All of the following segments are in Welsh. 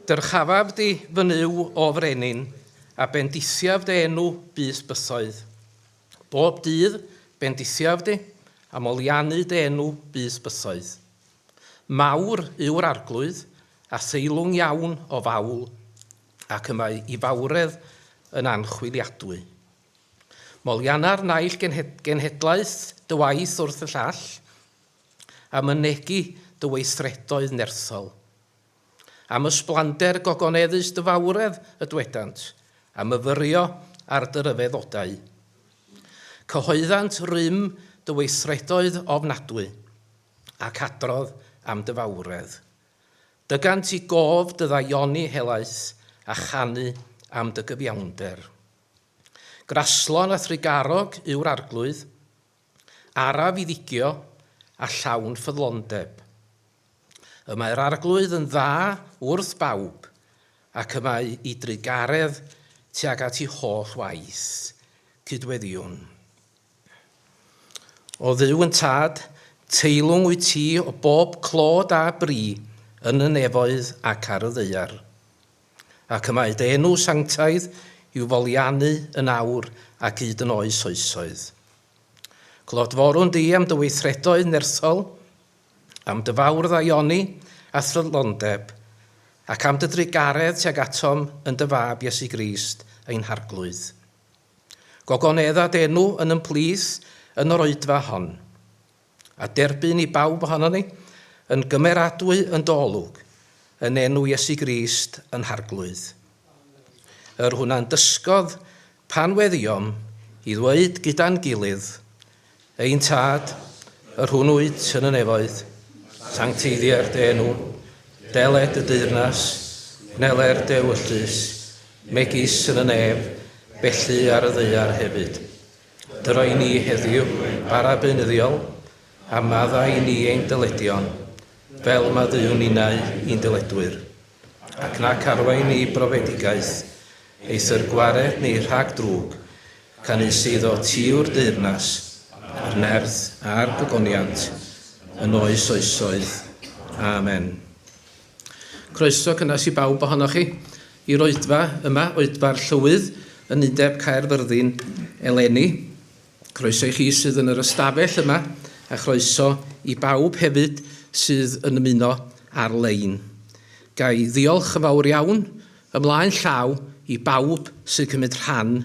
Dyrchafaf di fy Nuw o frenin, a bendithiaf dy enw bys bythoedd. Bob dydd bendithiaf di, a moliannu dy enw bys bythoedd. Mawr yw'r Arglwydd, a theilwng iawn o fawl, ac y mae i fawredd yn anchwiliadwy. Molianna'r naill genhedlaeth dy waith wrth y llall, a mynegi dy weithredoedd nerthol. Am ysblander gogoneddus dy fawredd y dwedant, a myfyrio ar dy ryfeddodau. Cyhoeddant rym dy weithredoedd ofnadwy, ac adrodd am dy fawredd. Dygant i gof dy ddaioni helaeth, a chanu am dy gyfiawnder. Graslon a thrugarog yw'r Arglwydd, araf i ddigio, a llawn ffyddlondeb. Y mae'r Arglwydd yn dda wrth bawb, ac y mae i drugaredd tuag at ei holl waith. Cydweddiwn. O Dduw yn Tad, teilwng wyt ti o bob clod a bri yn y nefoedd ac ar y ddaear. Ac y mae dy enw sanctaidd i'w foliannu yn awr ac hyd yn oes oesoedd. Clodforwn di am dy weithredoedd nerthol, am dy fawr ddaioni a thrydlondeb, ac am dy drugaredd tuag atom yn dy Fab Iesu Grist ein Harglwydd. Gogonedda d'enw yn yn plith yn yr oedfa hon, a derbyn i bawb ohonon ni yn gymeradwy yn dy olwg, yn enw Iesu Grist yn Harglwydd. Yr hwn a'n dysgodd pan weddiom i ddweud gyda'n gilydd, Ein Tad, yr hwn wyt yn y nefoedd, sancteiddier dy enw, deled dy deyrnas, gwneler dy ewyllys, megis yn y nef, felly ar y ddaear hefyd. Dyro i ni heddiw bara beunyddiol, a maddau i ni ein dyledion, fel maddeuwn ninnau i'n dyledwyr. Ac nac arwain ni i brofedigaeth, eithr gwared ni rhag drwg, canys eiddo ti yw'r deyrnas, a'r nerth, a'r gogoniant, yn oes oesoedd. Amen. Croeso cynnes i bawb ohonoch chi i'r oedfa yma, oedfa'r Llywydd yn Undeb Caerfyrddin eleni. Croeso i chi sydd yn yr ystafell yma a chroeso i bawb hefyd sydd yn ymuno ar-lein. Ga i ddiolch yn fawr iawn ymlaen llaw i bawb sy'n cymryd rhan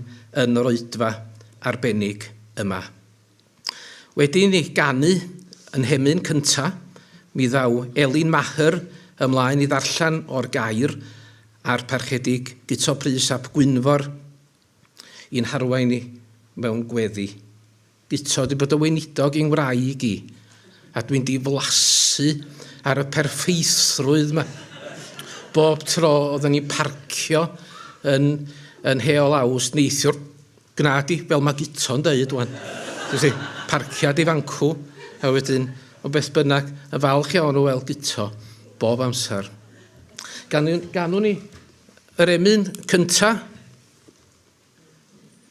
yn yr oedfa arbennig yma. Wedi i ni ganu yn hemyn cynta, mi ddaw Elin Maher ymlaen i ddarllen o'r gair a'r Parchedig Guto Prys ap Gwynfor i'n harwain ni mewn gweddi. Guto 'di bod yn weinidog i'n ngwraig i, a dwi'n diflasu ar y perffeithrwydd 'ma. Bob tro oedden ni'n parcio yn, yn Heol Awst neithiwr, Gwna di, fel mae Guto'n deud wan. Ti'n si, parcia di fancw, a wedyn, o beth bynnag, yn falch iawn o weld Guto bob amser. Ganwn, ganwn ni yr emyn cynta.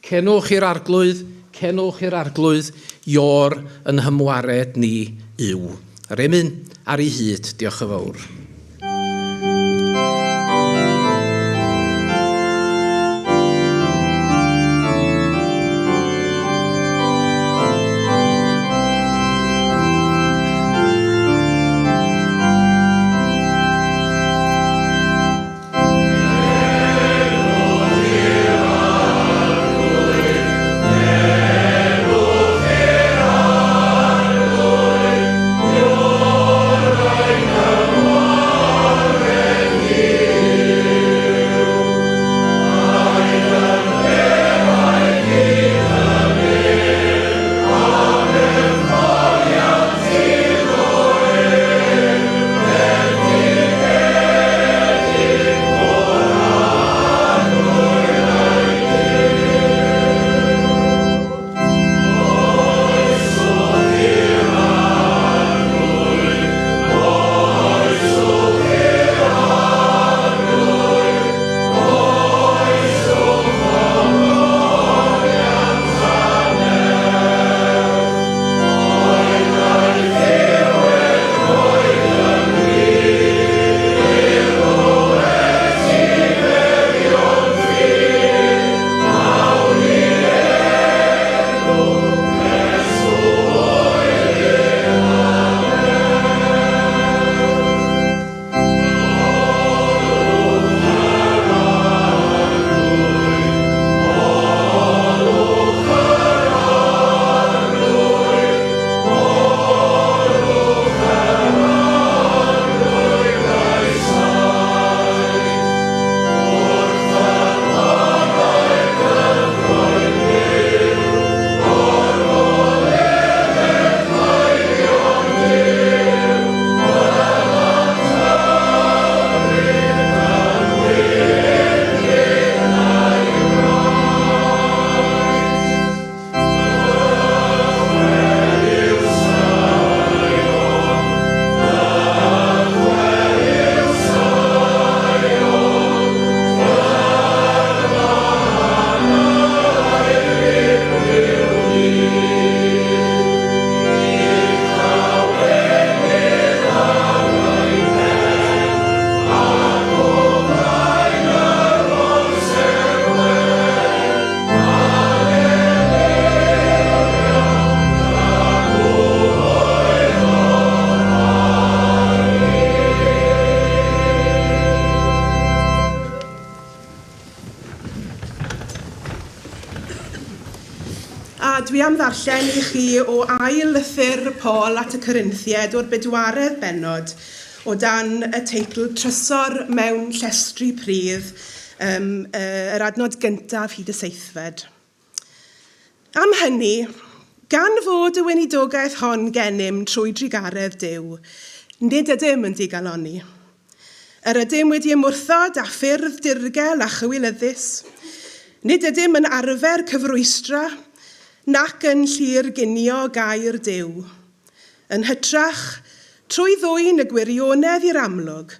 Cenwch i'r arglwydd, cenwch i'r arglwydd, ior yn hymwared ni yw. Yr emyn ar ei hyd, diolch yn fawr. ddarllen i chi o ail lythyr Paul at y Corinthiaid o'r bedwaredd bennod o dan y teitl Trysor mewn llestri pridd, um, yr adnod gyntaf hyd y seithfed. Am hynny, gan fod y weinidogaeth hon gennym trwy drugaredd Duw, nid ydym yn digalonni. Yr ydym wedi ymwrthod â ffyrdd dirgel a chywilyddus. Nid ydym yn arfer cyfrwystra, nac yn llur ginio gair Duw. Yn hytrach, trwy ddwyn y gwirionedd i'r amlwg,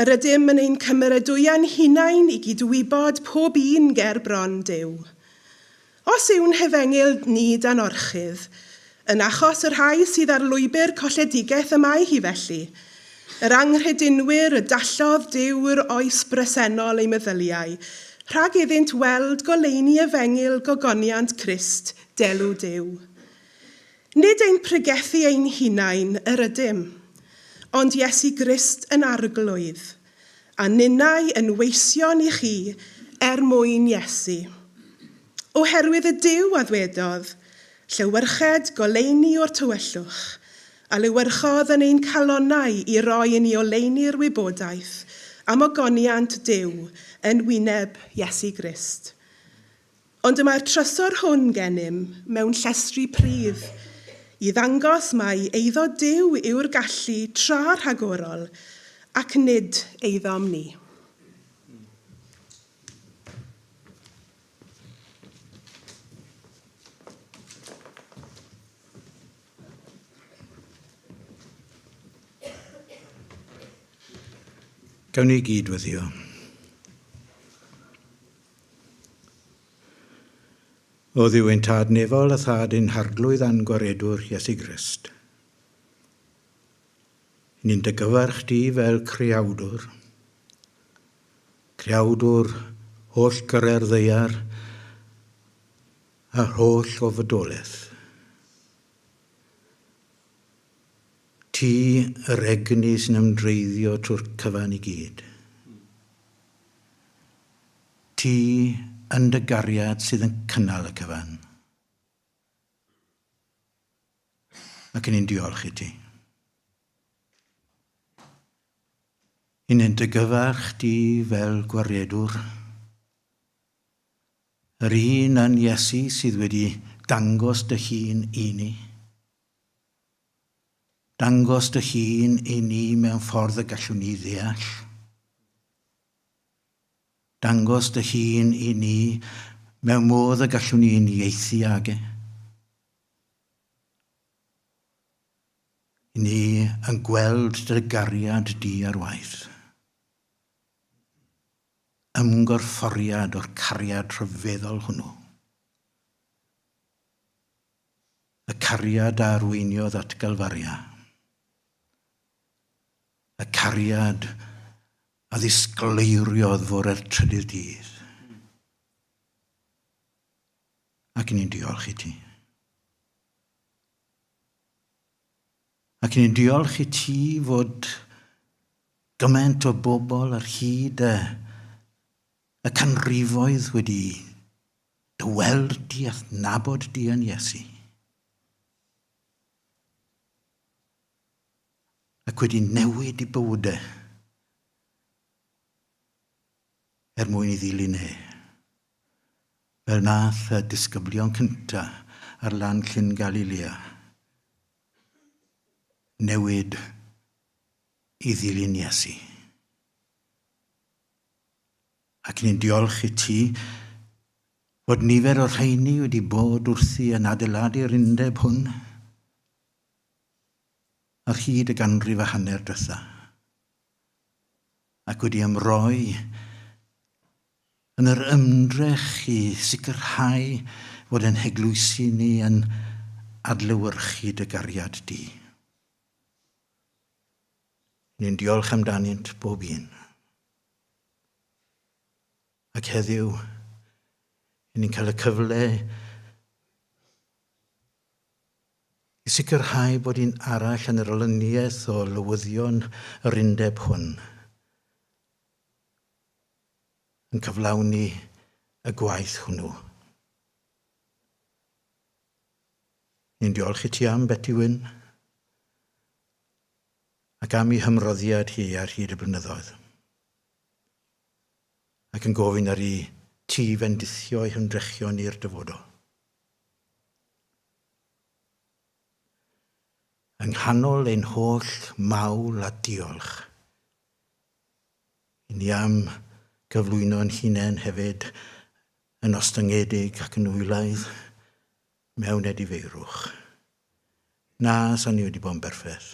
yr ydym yn ein cymeradwya'n hunain i gydwybod pob un ger bron Duw. Os yw'n hefengyl ni dan orchudd, yn achos y rhai sydd ar lwybr colledigaeth y mae hi felly, yr anghredinwyr y dallodd Duw'r oes bresennol eu meddyliau, rhag iddynt weld goleuni efengyl gogoniant Crist, delw Duw. Nid ein pregethu ein hunain yr ydym, ond Iesu Grist yn Arglwydd, a ninnau yn weision i chi er mwyn Iesu. Oherwydd y Duw a ddwedodd, Llewyrched goleuni o'r tywyllwch, a lewyrchodd yn ein calonnau i roi i ni oleuni'r wybodaeth am ogoniant Duw yn wyneb Iesu Grist. Ond y mae'r trysor hwn gennym mewn llestri pridd, i ddangos mai eiddo Duw yw'r gallu tra rhagorol, ac nid eiddom ni. Gawn ni gyd weddio. O Dduw ein Tad nefol a Thad ein Harglwydd a'n Gwaredwr Iesu Grist. Ni'n dy gyfarch di fel creawdwr, creawdwr holl gyrrau'r ddaear a'r holl o fodolaeth. Ti yr egni sy'n ymdreiddio trwy'r cyfan i gyd. Ti yn dy gariad sydd yn cynnal y cyfan. Ac yn ni'n diolch i ti. Yn ni'n dy gyfarch di fel gwaredwr. Yr un yn Iesu sydd wedi dangos dy hun i ni. Dangos dy hun i ni mewn ffordd y gallwn ni ddeall. Dangos dy hun i ni mewn modd y gallwn ni uniaethu ag e. I ni yn gweld dy gariad di ar waith. Ymgorfforiad o'r cariad rhyfeddol hwnnw. Y cariad a arweiniodd at Galfaria. Y cariad a ddisgleiriodd fore'r trydydd dydd. Ac ni'n diolch i ti. Ac ni'n diolch i ti fod gymaint o bobl ar hyd y, y canrifoedd wedi Dy weld di a'th nabod di yn Iesu. Ac wedi newid i bywydau er mwyn i ddilyn e. Fel nath y disgyblion cynta ar lan Llyn Galilea newid i ddilyn Iesu. Ac ni'n diolch i ti fod nifer o'r rheini wedi bod wrthi yn adeiladu'r undeb hwn ar hyd y ganrif a hanner diwetha, ac wedi ymroi yn yr ymdrech i sicrhau fod ein heglwysi ni yn adlewyrchu dy gariad di. Ni'n diolch amdanynt bob un. Ac heddiw, i ni'n cael y cyfle i sicrhau bod un arall yn yr olyniaeth o lywyddion yr undeb hwn yn cyflawni y gwaith hwnnw. Ni'n diolch i ti am Beti Wyn ac am ei hymroddiad hi ar hyd y blynyddoedd. Ac yn gofyn ar i ti fendithio ei hymdrechion i'r dyfodol. Yng nghanol ein holl mawl a diolch, i ni am gyflwyno'n hunain hefyd yn ostyngedig ac yn wylaidd mewn edifeirwch. Na, sa'n ni wedi bod yn berffaith.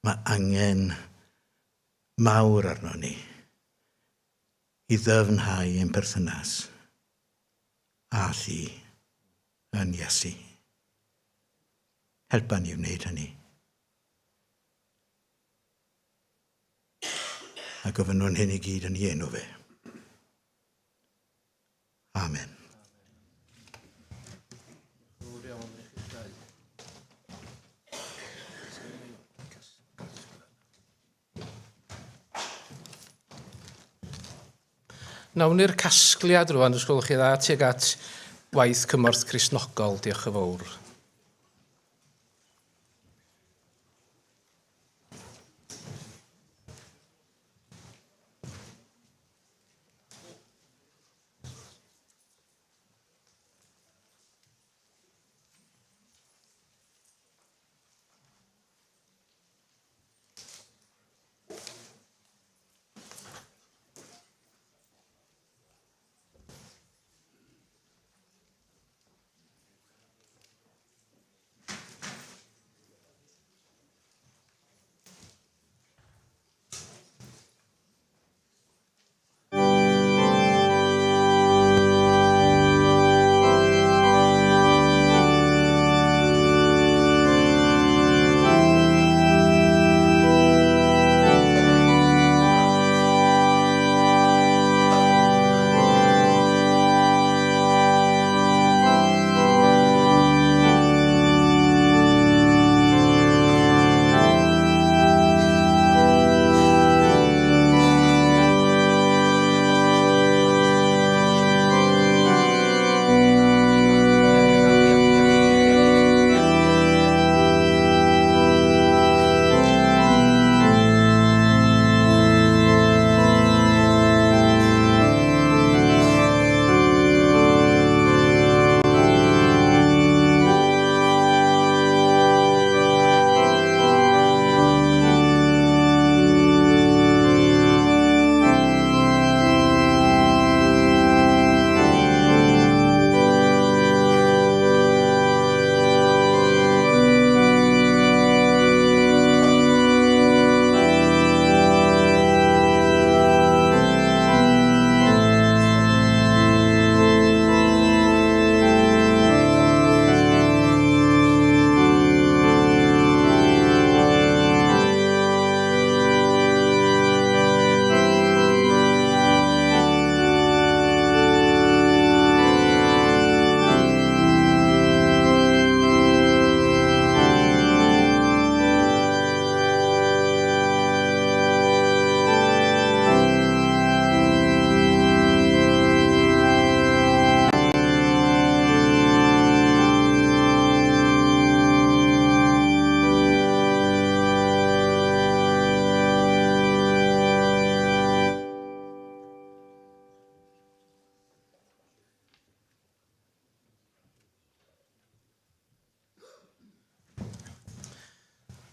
Mae angen mawr arno ni i ddyfnhau ein perthynas â thi yn Iesu. Helpa ni wneud hynny. A gofynnwn hyn i gyd yn ei enw fe. Amen. Nawn ni'r casgliad rwan, os gwelwch chi dda, tuag at waith cymorth Cristnogol. Diolch yn fawr.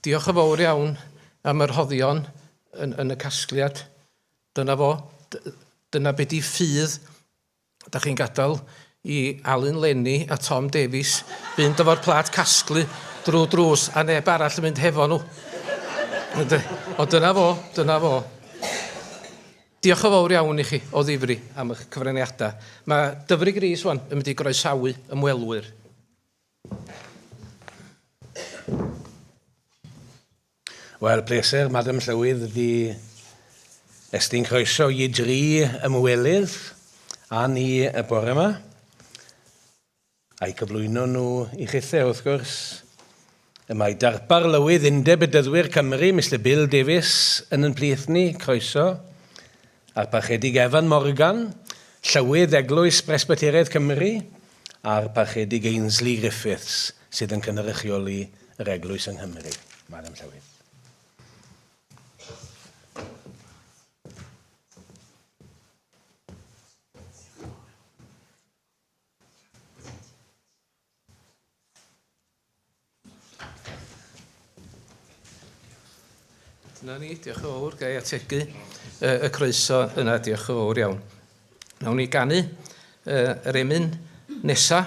Diolch yn fawr iawn am yr rhoddion yn, yn y casgliad. Dyna fo. Dyna be di ffydd. Da chi'n gadael i Alun Lenny a Tom Davies fynd efo'r plât casglu drwy drws a neb arall yn mynd hefo nhw. Ond dyna fo, dyna fo. Diolch yn fawr iawn i chi o ddifri am eich cyfraniadau. Mae Dyfrig Rees wan yn mynd i groesawu ymwelwyr. Wel, pleser, Madam Llywydd, ydi estyn croeso i dri ymwelydd a ni y bore yma. A'i cyflwyno nhw i chithe, wrth gwrs. Y mae darpar lywydd Undeb Bedyddwyr Cymru, Mister Bill Davies, yn yn plith ni, croeso. A'r Parchedig Evan Morgan, Llywydd Eglwys Bresbyteraidd Cymru, a'r Parchedig Ainsley Griffiths sydd yn cynrychioli yr Eglwys yng Nghymru. Madam Llywydd. Dyna ni, diolch yn fawr, gai ategu y croeso yna, diolch yn fawr iawn. Nawn ni ganu yr emyn nesa.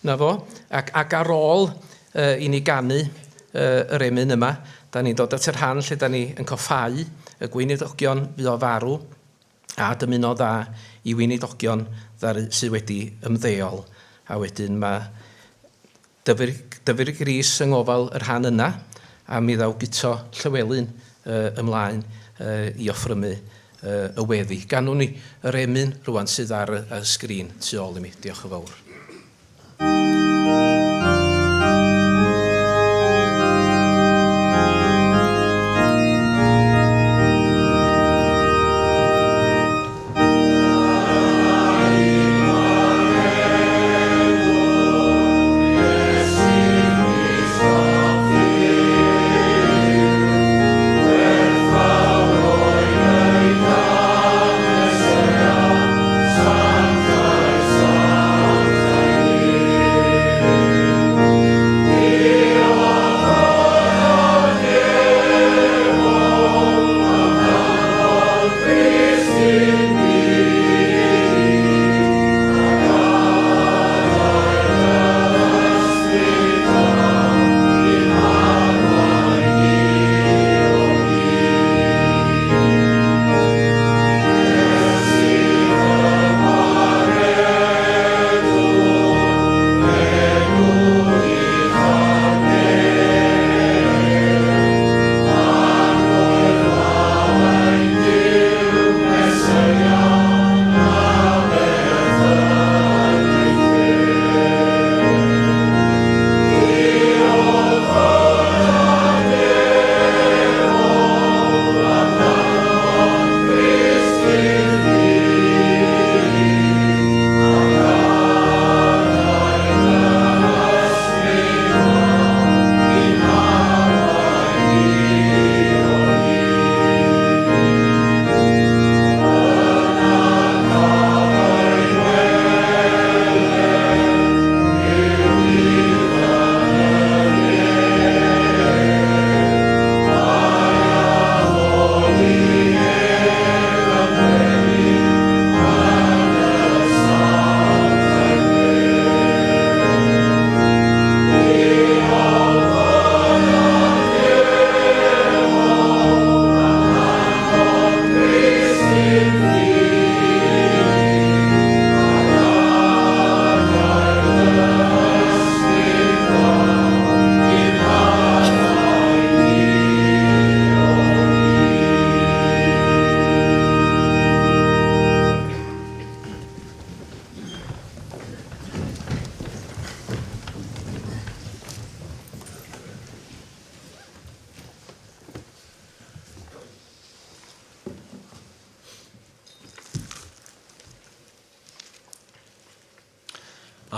Na fo, ac, ac ar ôl uh, i ni ganu uh, yr emyn yma, da ni'n dod at yr rhan lle da ni yn coffau y gweinidogion fuo farw a dymuno dda i weinidogion ddaru sydd wedi ymddeol. A wedyn mae Dyfrig, Dyfrig Rees yng ngofal y rhan yna, a mi ddaw Guto Llywelyn uh, ymlaen uh, i offrymu uh, y weddi. Ganwn ni yr emyn rwan sydd ar y, y sgrin tu ôl i mi. Diolch yn fawr.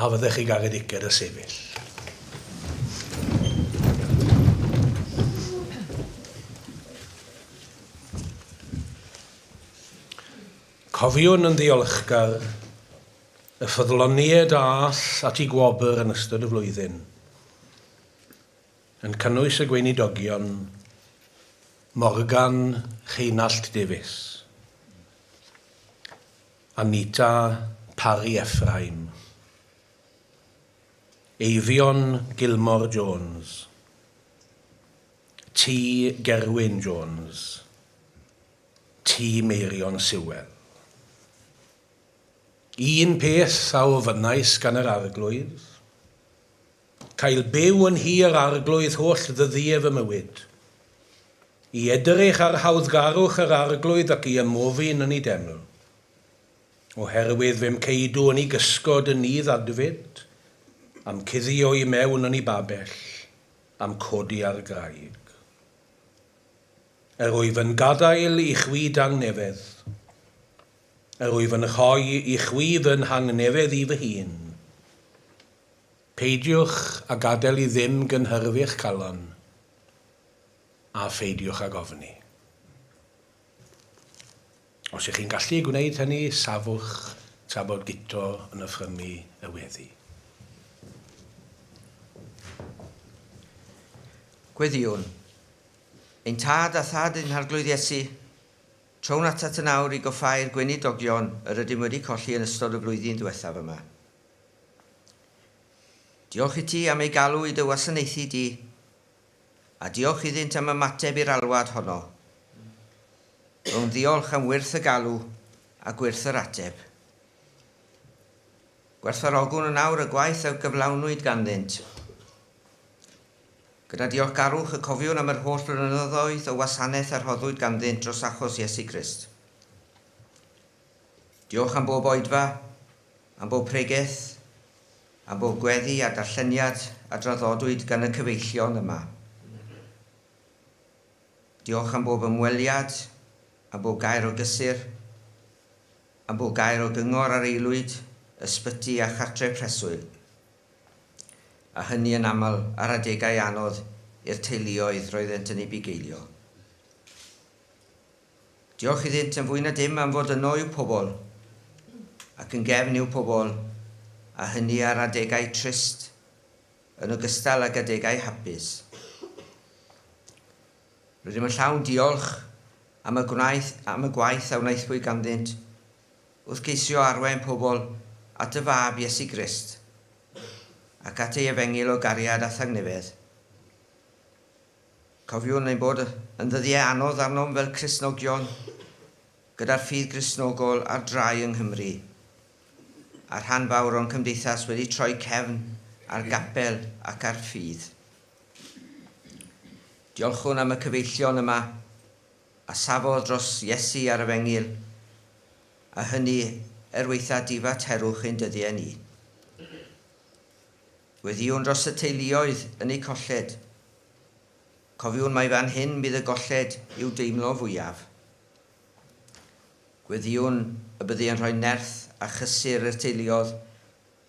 A fyddech chi garediged a sefyll. Cofiwn yn ddiolchgar y ffyddlonied a all at ei gwobr yn ystod y flwyddyn, yn cynnwys y gweinidogion Morgan Rheinallt Davies, Anita Parry Ephraim, Eifion Gilmore Jones, T Gerwyn Jones, T Meirion Sewell. Un peth a ofynnais gan yr Arglwydd, cael byw yn nhŷ yr Arglwydd holl ddyddie fy mywyd, i edrych ar hawddgarwch yr Arglwydd ac i ymofyn yn ei deml. Oherwydd fe'm ceidw yn ei gysgod yn nydd adfyd, a'm cuddio i mewn yn ei babell, a'm codi ar graig. Yr wyf yn gadael i chwi dangnefedd. Yr wyf yn rhoi i chwi fy nhangnefedd i fy hun. Peidiwch â gadael i ddim gynhyrfu'ch calon, a pheidiwch ag ofni. Os ych chi'n gallu gwneud hynny, safwch tra bod Guto yn offrymu y weddi. Gweddïwn. Ein Tad a Thad ein Harglwydd Iesu, Trown atat yn awr i goffáu'r gweinidogion yr ydym wedi colli yn ystod y flwyddyn ddiwethaf yma. Diolch i ti am eu galw i dy wasanaethu di, a diolch iddynt am ymateb i'r alwad honno. Rhown ddiolch am wyrth y galw a gwyrth yr ateb. Gwerthfawrogwn yn awr y gwaith a gyflawnwyd ganddynt. Gyda diolchgarwch y cofiwn am yr holl flynyddoedd o wasanaeth a rhoddwyd ganddynt dros achos Iesu Grist. Diolch am bob oedfa, am bob pregeth, am bob gweddi a darlleniad a draddodwyd gan y cyfeillion yma. Diolch am bob ymweliad, am bob gair o gysur, am bob gair o gyngor ar aelwyd, ysbyty a chartref preswyl. a hynny yn aml ar adegau anodd i'r teuluoedd roeddent yn eu bugeilio. Diolch iddynt yn fwy na dim am fod yno i'w pobl, ac yn gefn i'w pobl, a hynny ar adegau trist, yn ogystal ag adegau hapus. Rydym yn llawn diolch am y gwnaeth, am y gwaith a wnaethpwyd ganddynt wrth geisio arwain pobl at y Fab Iesu Grist, ac at ei efengyl o gariad a thangnefedd. Cofiwn ein bod yn ddyddiau anodd arnom fel Cristnogion, gyda'r ffydd Gristnogol ar drai yng Nghymru, a rhan fawr o'n cymdeithas wedi troi cefn ar gapel ac ar ffydd. Diolchwn am y cyfeillion yma a safodd dros Iesu a'r Efengyl, a hynny er waetha difaterwch ein dyddiau ni. Gweddïwn dros y teuluoedd yn eu colled. Cofiwn mai fan hyn bydd y golled i'w deimlo fwyaf. Gweddïwn y byddi yn rhoi nerth a chysur i'r teuluodd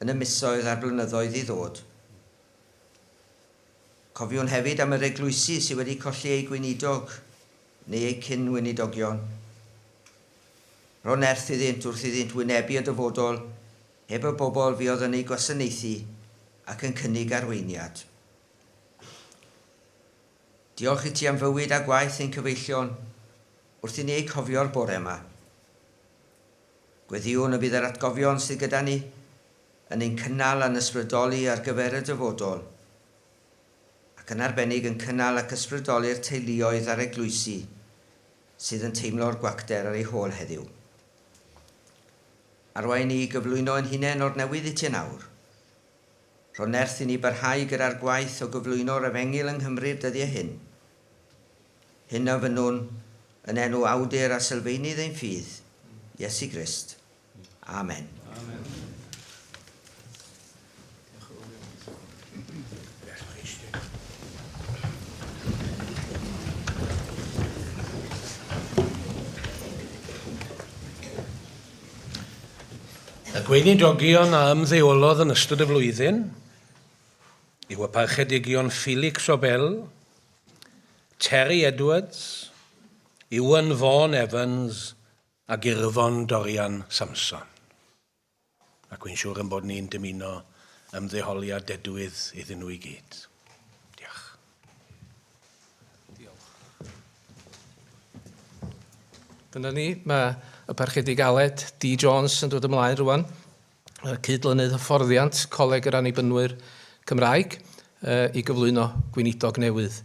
yn y misoedd a'r blynyddoedd i ddod. Cofiwn hefyd am yr eglwysi sydd wedi colli eu gweinidog neu eu cyn-weinidogion. Rho nerth iddynt wrth iddynt wynebu y dyfodol heb y bobl fuodd yn eu gwasanaethu ac yn cynnig arweiniad. Diolch i ti am fywyd a gwaith ein cyfeillion wrth i ni eu cofio'r bore yma. Gweddïwn y bydd yr atgofion sydd gyda ni yn ein cynnal a'n ysbrydoli ar gyfer y dyfodol, ac yn arbennig yn cynnal ac ysbrydoli'r teuluoedd a'r eglwysi sydd yn teimlo'r gwacter ar eu hôl heddiw. Arwain ni i gyflwyno ein hunain o'r newydd i ti yn awr. Rho nerth i ni barhau gyda'r gwaith o gyflwyno'r Efengyl yng Nghymru'r dyddiau hyn. Hyn a fynnwn yn enw awdur a sylfaenydd ein ffydd, Iesu Grist. Amen. Amen. Y gweinidogion a ymddeolodd yn ystod y flwyddyn yw y Parchedigion Felix Obel, Terry Edwards, Iwan Vaughan Evans ac Irfon Dorian Samson. Ac wy'n siŵr ein bod ni'n dymuno ymddeholiad dedwydd iddyn nhw i gyd. Diolch. Diolch. Dyna ni, mae y Parchedig Aled D. Jones yn dod ymlaen rwan, cydlynydd hyfforddiant Coleg yr Annibynwyr Cymraeg, i gyflwyno gweinidog newydd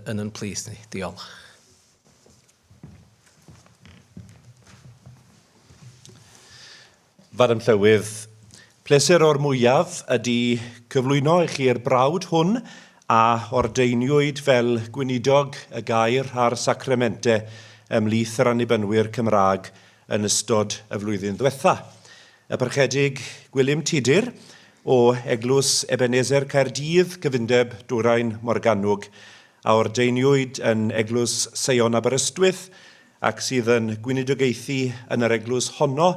yn yn plith ni. Diolch. Fadam Llywydd, pleser o'r mwyaf ydy cyflwyno i chi'r brawd hwn a ordeiniwyd fel gweinidog y gair a'r sacramente ymhlith yr Annibynwyr Cymraeg yn ystod y flwyddyn ddwetha. Y Parchedig Gwilym Tudur o Eglwys Ebenezer Caerdydd, Cyfundeb Dwyrain Morgannwg, a ordeiniwyd yn Eglwys Seion Aberystwyth ac sydd yn gweinidogaethu yn yr eglwys honno.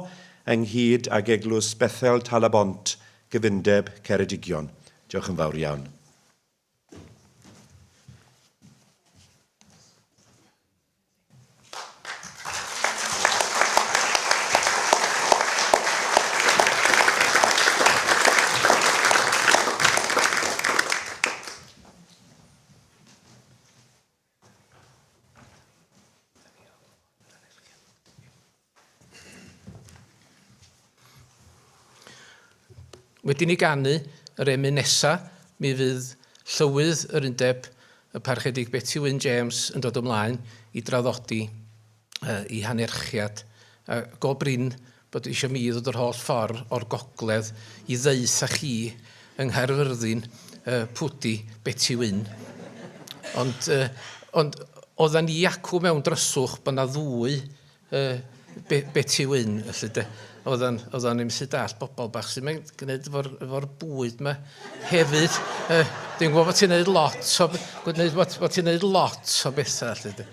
ynghyd ag Eglwys Bethel Tal-y-bont, Gyfundeb Ceredigion. Diolch yn fawr iawn. Wedi ni ganu yr emyn nesa, mi fydd Llywydd yr Undeb, y Parchedig Beti Wyn James, yn dod ymlaen i draddodi ei hanerchiad. A go brin bod eisiau mi ddod yr holl ffordd o'r gogledd i ddeutha chi yng Nghaerfyrddin pwdi Beti Wyn. Ond, ond oeddan ni acw mewn dryswch bod 'na ddwy Be, Beti Wyn, felly de. Oeddan, oeddan ni'n methu dall bobl bach sy'n mynd gwneud efo'r efo bwyd yma hefyd. Dwi'n gwybod bod ti'n gwneud lot o, gwneud, bod, bod ti'n gwneud lot o bethau, felly de.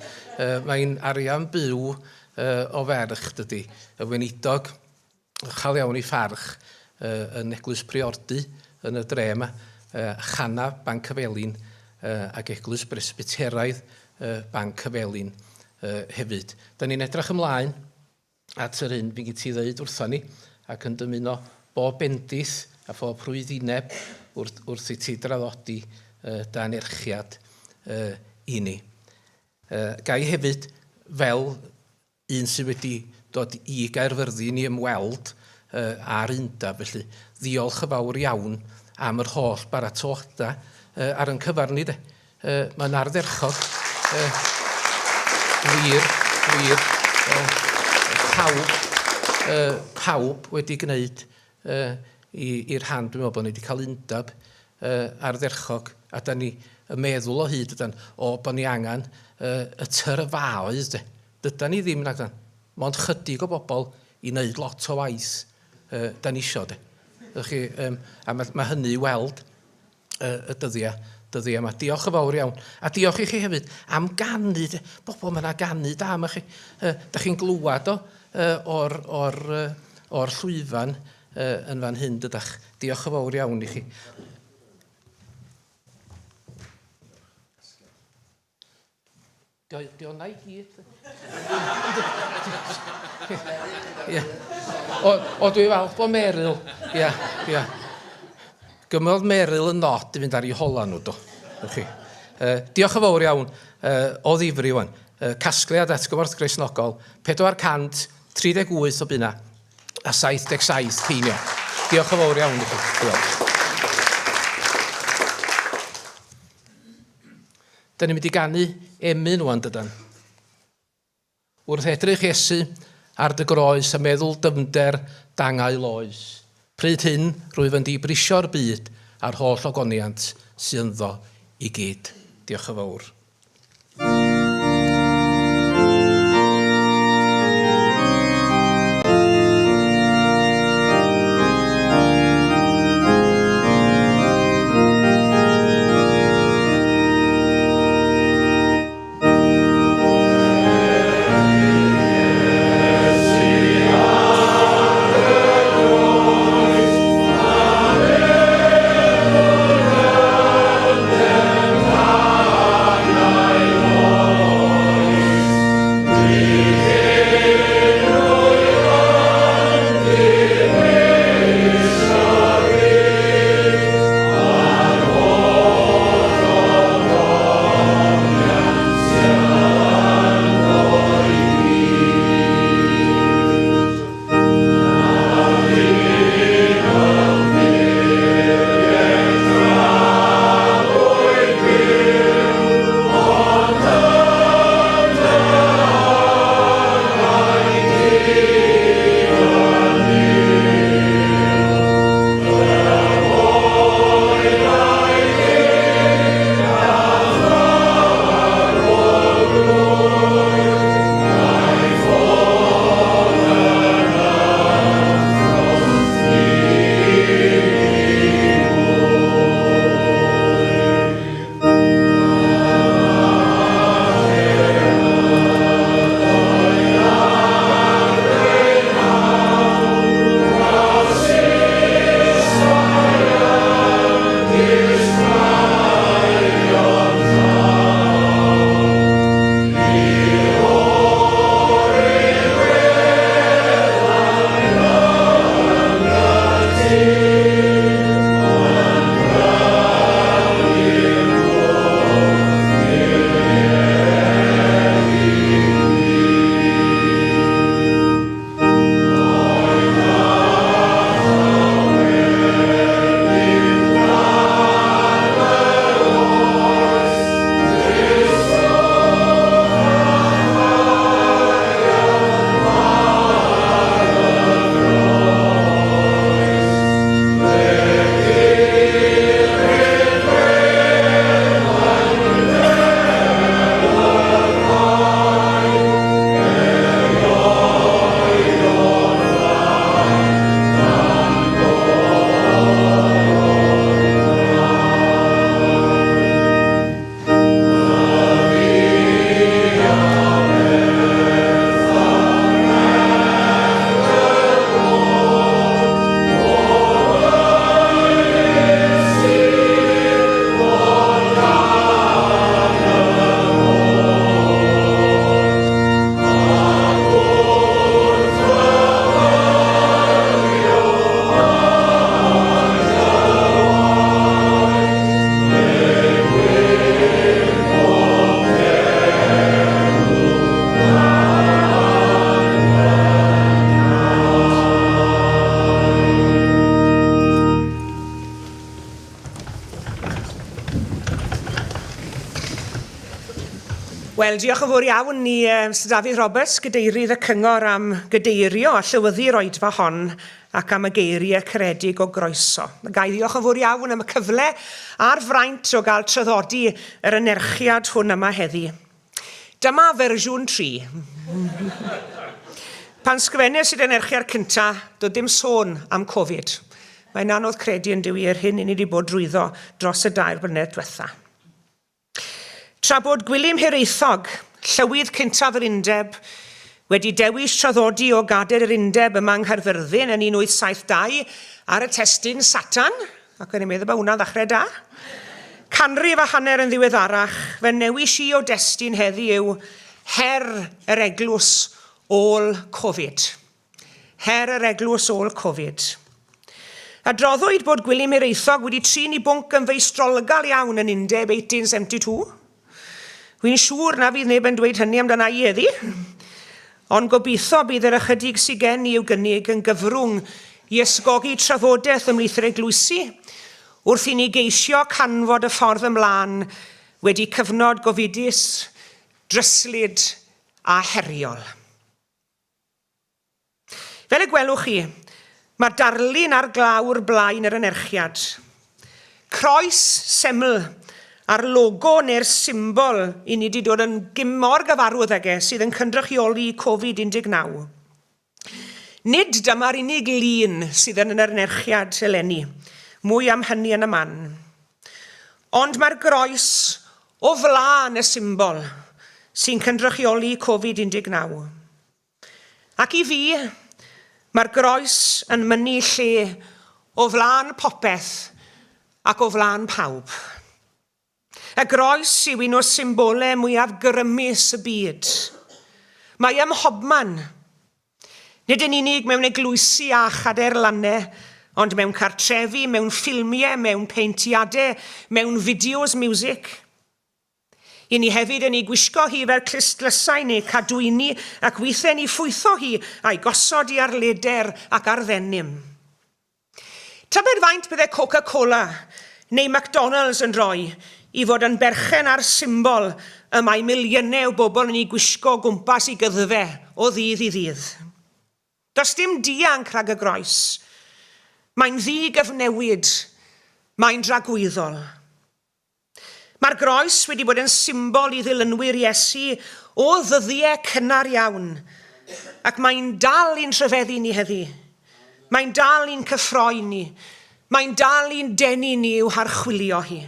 Mae'n arian byw o ferch, dydy, y weinidog uchel iawn ei pharch yn Eglwys Priordy yn y dre yma, Chana Banc y Felin ac Eglwys Bresbyteraidd Banc y Felin hefyd. Da ni'n edrych ymlaen at yr hyn fi gyd ti ddeud wrtho ni ac yn dymuno bob bendith a phob rhwyddineb wrth, wrth i ti draddodi dy anerchiad i ni. Ga i hefyd, fel un sydd wedi dod i Gaerfyrddin i ymweld â'r undeb, felly ddiolch yn fawr iawn am yr holl baratoadau ar ein cyfer ni de. Mae'n ardderchog. Wir, wir. Pawb, pawb wedi gwneud i'r rhan, dwi'n meddwl bod ni wedi cael undeb ardderchog, a da ni yn meddwl o hyd ydan, o bod ni angen y tyrfaoedd de. Dydan ni ddim nag 'dan. Mond chydig o bobl i wneud lot o waith uh, da ni isio de. Ydych chi, um, a mae, mae hynny i weld uh, y dyddiau, dyddiau yma. Diolch yn fawr iawn. A diolch i chi hefyd am ganu. De. Bobl, mae yna ganu da yma chi. Uh, da chi'n glywed o uh, o'r, or, uh, or llwyfan uh, yn fan hyn dydach. Diolch yn fawr iawn i chi. Di o'na i gyd. Ie. O, o dwi falch bod Meryl. Ia, ia. Gymrodd Meryl y nod i fynd ar ei hola nhw, do. Chi. Diolch yn fawr iawn o ddifri wan. Casgliad Atgymorth Gristnogol, 438 o bunna a 77 ceiniog. Diolch yn fawr iawn i chi. Diolch. Da ni'n mynd i ganu emyn wan dydan. Wrth edrych Iesu ar dy groes a meddwl dyfnder dangau loes. Pryd hyn rwyf yn dibrisio'r byd a'r holl ogoniant sy ynddo i gyd. Diolch yn fawr. Wel, diolch yn fawr iawn i Mister Dafydd Roberts, Gadeirydd y Cyngor, am gadeirio a llywyddu'r oedfa hon ac am y geiriau caredig o groeso. Ga i ddiolch yn fawr iawn am y cyfle a'r fraint o gael traddodi yr anerchiad hwn yma heddi. Dyma fersiwn 3. Pan sgrifennes i'r anerchiad cynta, doedd dim sôn am Covid. Mae'n anodd credu yn dyw i yr hyn i ni wedi bod drwyddo dros y dair blynedd diwetha. Tra bod Gwilym Hiraethog, llywydd cyntaf yr Undeb, wedi dewis traddodi o Gader yr Undeb yma yng Nghaerfyrddin yn 1872 ar y testun Satan, ac o'n i'n meddwl bod hwnna'n ddechrau da, canrif a hanner yn ddiweddarach, fy newis i o destun heddi yw Her yr Eglwys ôl Covid. Her yr Eglwys ôl Covid. Adroddwyd bod Gwilym Hiraethog wedi trin i bwnc yn feistrolgar iawn yn Undeb 1872. Wi'n siŵr na fydd neb yn dweud hynny amdana i heddi. Ond gobeithio bydd yr ychydig sy gen i i'w gynnig yn gyfrwng i ysgogi trafodaeth ymhlith yr eglwysi wrth i ni geisio canfod y ffordd ymlaen wedi cyfnod gofidus, dryslyd a heriol. Fel y gwelwch chi, mae'r darlun ar glawr blaen yr anerchiad. Croes seml a'r logo neu'r symbol i ni wedi dod yn mor gyfarwydd ag e sydd yn cynrychioli Covid 19. Nid dyma'r unig lun sydd yn yr anerchiad eleni, mwy am hynny yn y man. Ond mae'r groes o flaen y symbol sy'n cynrychioli Covid 19. Ac i fi, mae'r groes yn mynnu lle o flaen popeth ac o flaen pawb. Y groes yw un o symbolau mwyaf grymus y byd. Mae ym mhobman. Nid yn unig mewn eglwysi a chadeirlannau, ond mewn cartrefi, mewn ffilmiau, mewn peintiadau, mewn fideos miwsig. I ni hefyd yn ei gwisgo hi fel clustdlysau neu cadwyni ac weithiau ni ffwytho hi a'i gosod hi ar leder ac ar ddenim. Tybed faint bydde Coca Cola neu McDonalds yn rhoi i fod yn berchen ar symbol y mae miliynau o bobl yn ei gwisgo o gwmpas i gyddfe o ddydd i ddydd? Does dim dianc rhag y groes. Mae'n ddi-gyfnewid. Mae'n dragwyddol. Mae'r groes wedi bod yn symbol i ddilynwyr Iesu o ddyddiau cynnar iawn, ac mae'n dal i'n rhyfeddu ni heddi. Mae'n dal i'n cyffroi ni. Mae'n dal i'n denu ni i'w harchwilio hi.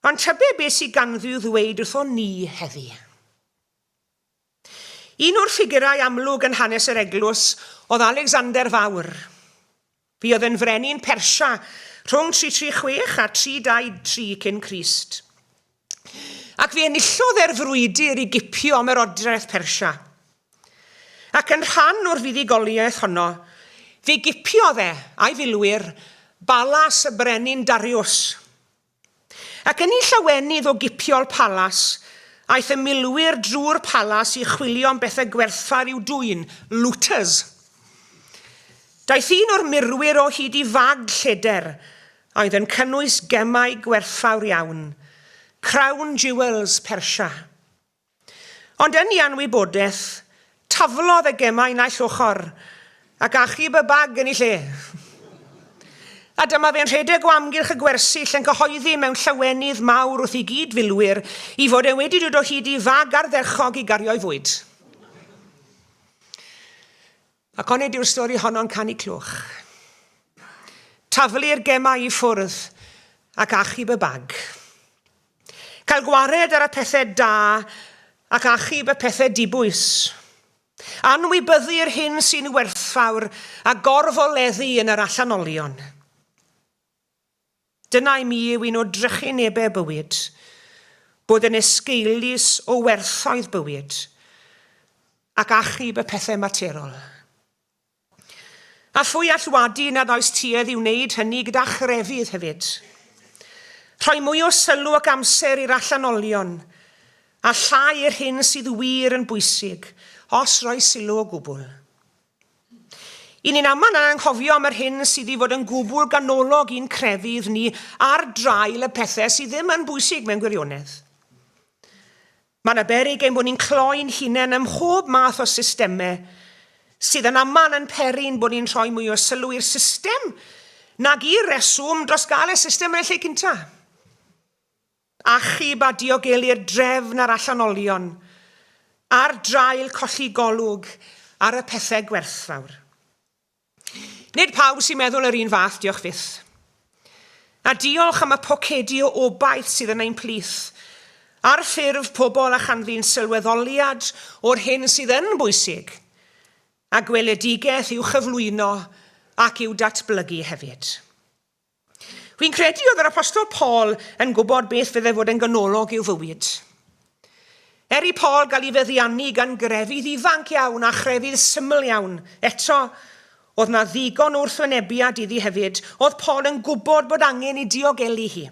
Ond tybed beth sydd ganddi i'w ddweud wrthon ni heddi? Un o'r ffigurau amlwg yn hanes yr eglwys oedd Alexander Fawr. Fi oedd yn frenin Persia rhwng 336 a 323 cyn Crist. Ac fe enillodd e'r frwydr i gipio ymerodraeth Persia. Ac yn rhan o'r fuddugoliaeth honno, fe gipiodd e a'i filwyr balas y brenin Darius. Ac yn eu llawenydd o gipio'r palas, aeth y milwyr drwy'r palas i chwilio am bethau gwerthfawr i'w dwyn, looters. Daeth un o'r murwyr o hyd i fag lledr a oedd yn cynnwys gemau gwerthfawr iawn, Crown Jewels Persia. Ond yn ei anwybodaeth, taflodd y gemau naill ochr ac achub y bag yn ei lle. A dyma fe'n rhedeg o amgylch y gwersyll yn cyhoeddi mewn llawenydd mawr wrth ei gyd-filwyr i fod e wedi dod o hyd i fag ardderchog i gario'i fwyd. Ac onid yw'r stori honno'n canu clwch? Taflu'r gemau i ffwrdd ac achub y bag. Cael gwared ar y pethau da ac achub y pethau dibwys. Anwybyddu'r hyn sy'n werthfawr a gorfoleddu yn yr allanolion. Dyna i mi yw un o drychinebau bywyd, bod yn esgeulus o werthoedd bywyd ac achub y pethau materol. A phwy all wadu nad oes tuedd i wneud hynny gyda chrefydd hefyd? Rhoi mwy o sylw ac amser i'r allanolion, a llai i'r hyn sydd wir yn bwysig, os roi sylw o gwbl. I ni'n aml yn anghofio am yr hyn sydd i fod yn gwbl ganolog i'n crefydd ni ar draul y pethau sydd ddim yn bwysig mewn gwirionedd. Mae yna beryg ein bod ni'n cloi'n hunain ym mhob math o systemau sydd yn aml yn peri'n bod ni'n rhoi mwy o sylw i'r system nag i'r reswm dros gael y system yn y lle cynta. Achub a diogelu'r drefn a'r allanolion, ar draul colli golwg ar y pethau gwerthfawr. Nid pawb sy'n meddwl yr un fath, diolch fyth. A diolch am y pocedi o obaith sydd yn ein plith, ar ffurf pobl a chanddi'n sylweddoliad o'r hyn sydd yn bwysig, a gweledigaeth i'w chyflwyno ac i'w datblygu hefyd. Fi'n credu oedd yr Apostol Paul yn gwybod beth fydde fod yn ganolog i'w fywyd. Er i Paul gael ei feddiannu gan grefydd ifanc iawn a chrefydd syml iawn, eto, oedd na ddigon o wrthwynebiad iddi hefyd, oedd Paul yn gwybod bod angen i diogelu hi.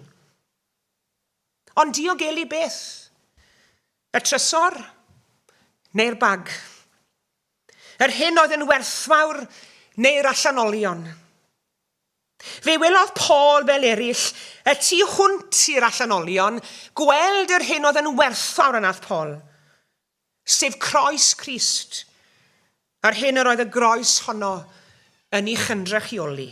Ond diogelu beth? Y trysor neu'r bag? Yr hyn oedd yn werthfawr neu'r allanolion? Fe welodd Paul, fel eraill, y tu hwnt i'r allanolion, gweld yr hyn oedd yn werthfawr yn nath Paul, sef croes Crist, a'r hyn yr oedd y groes honno yn ei chynrychioli.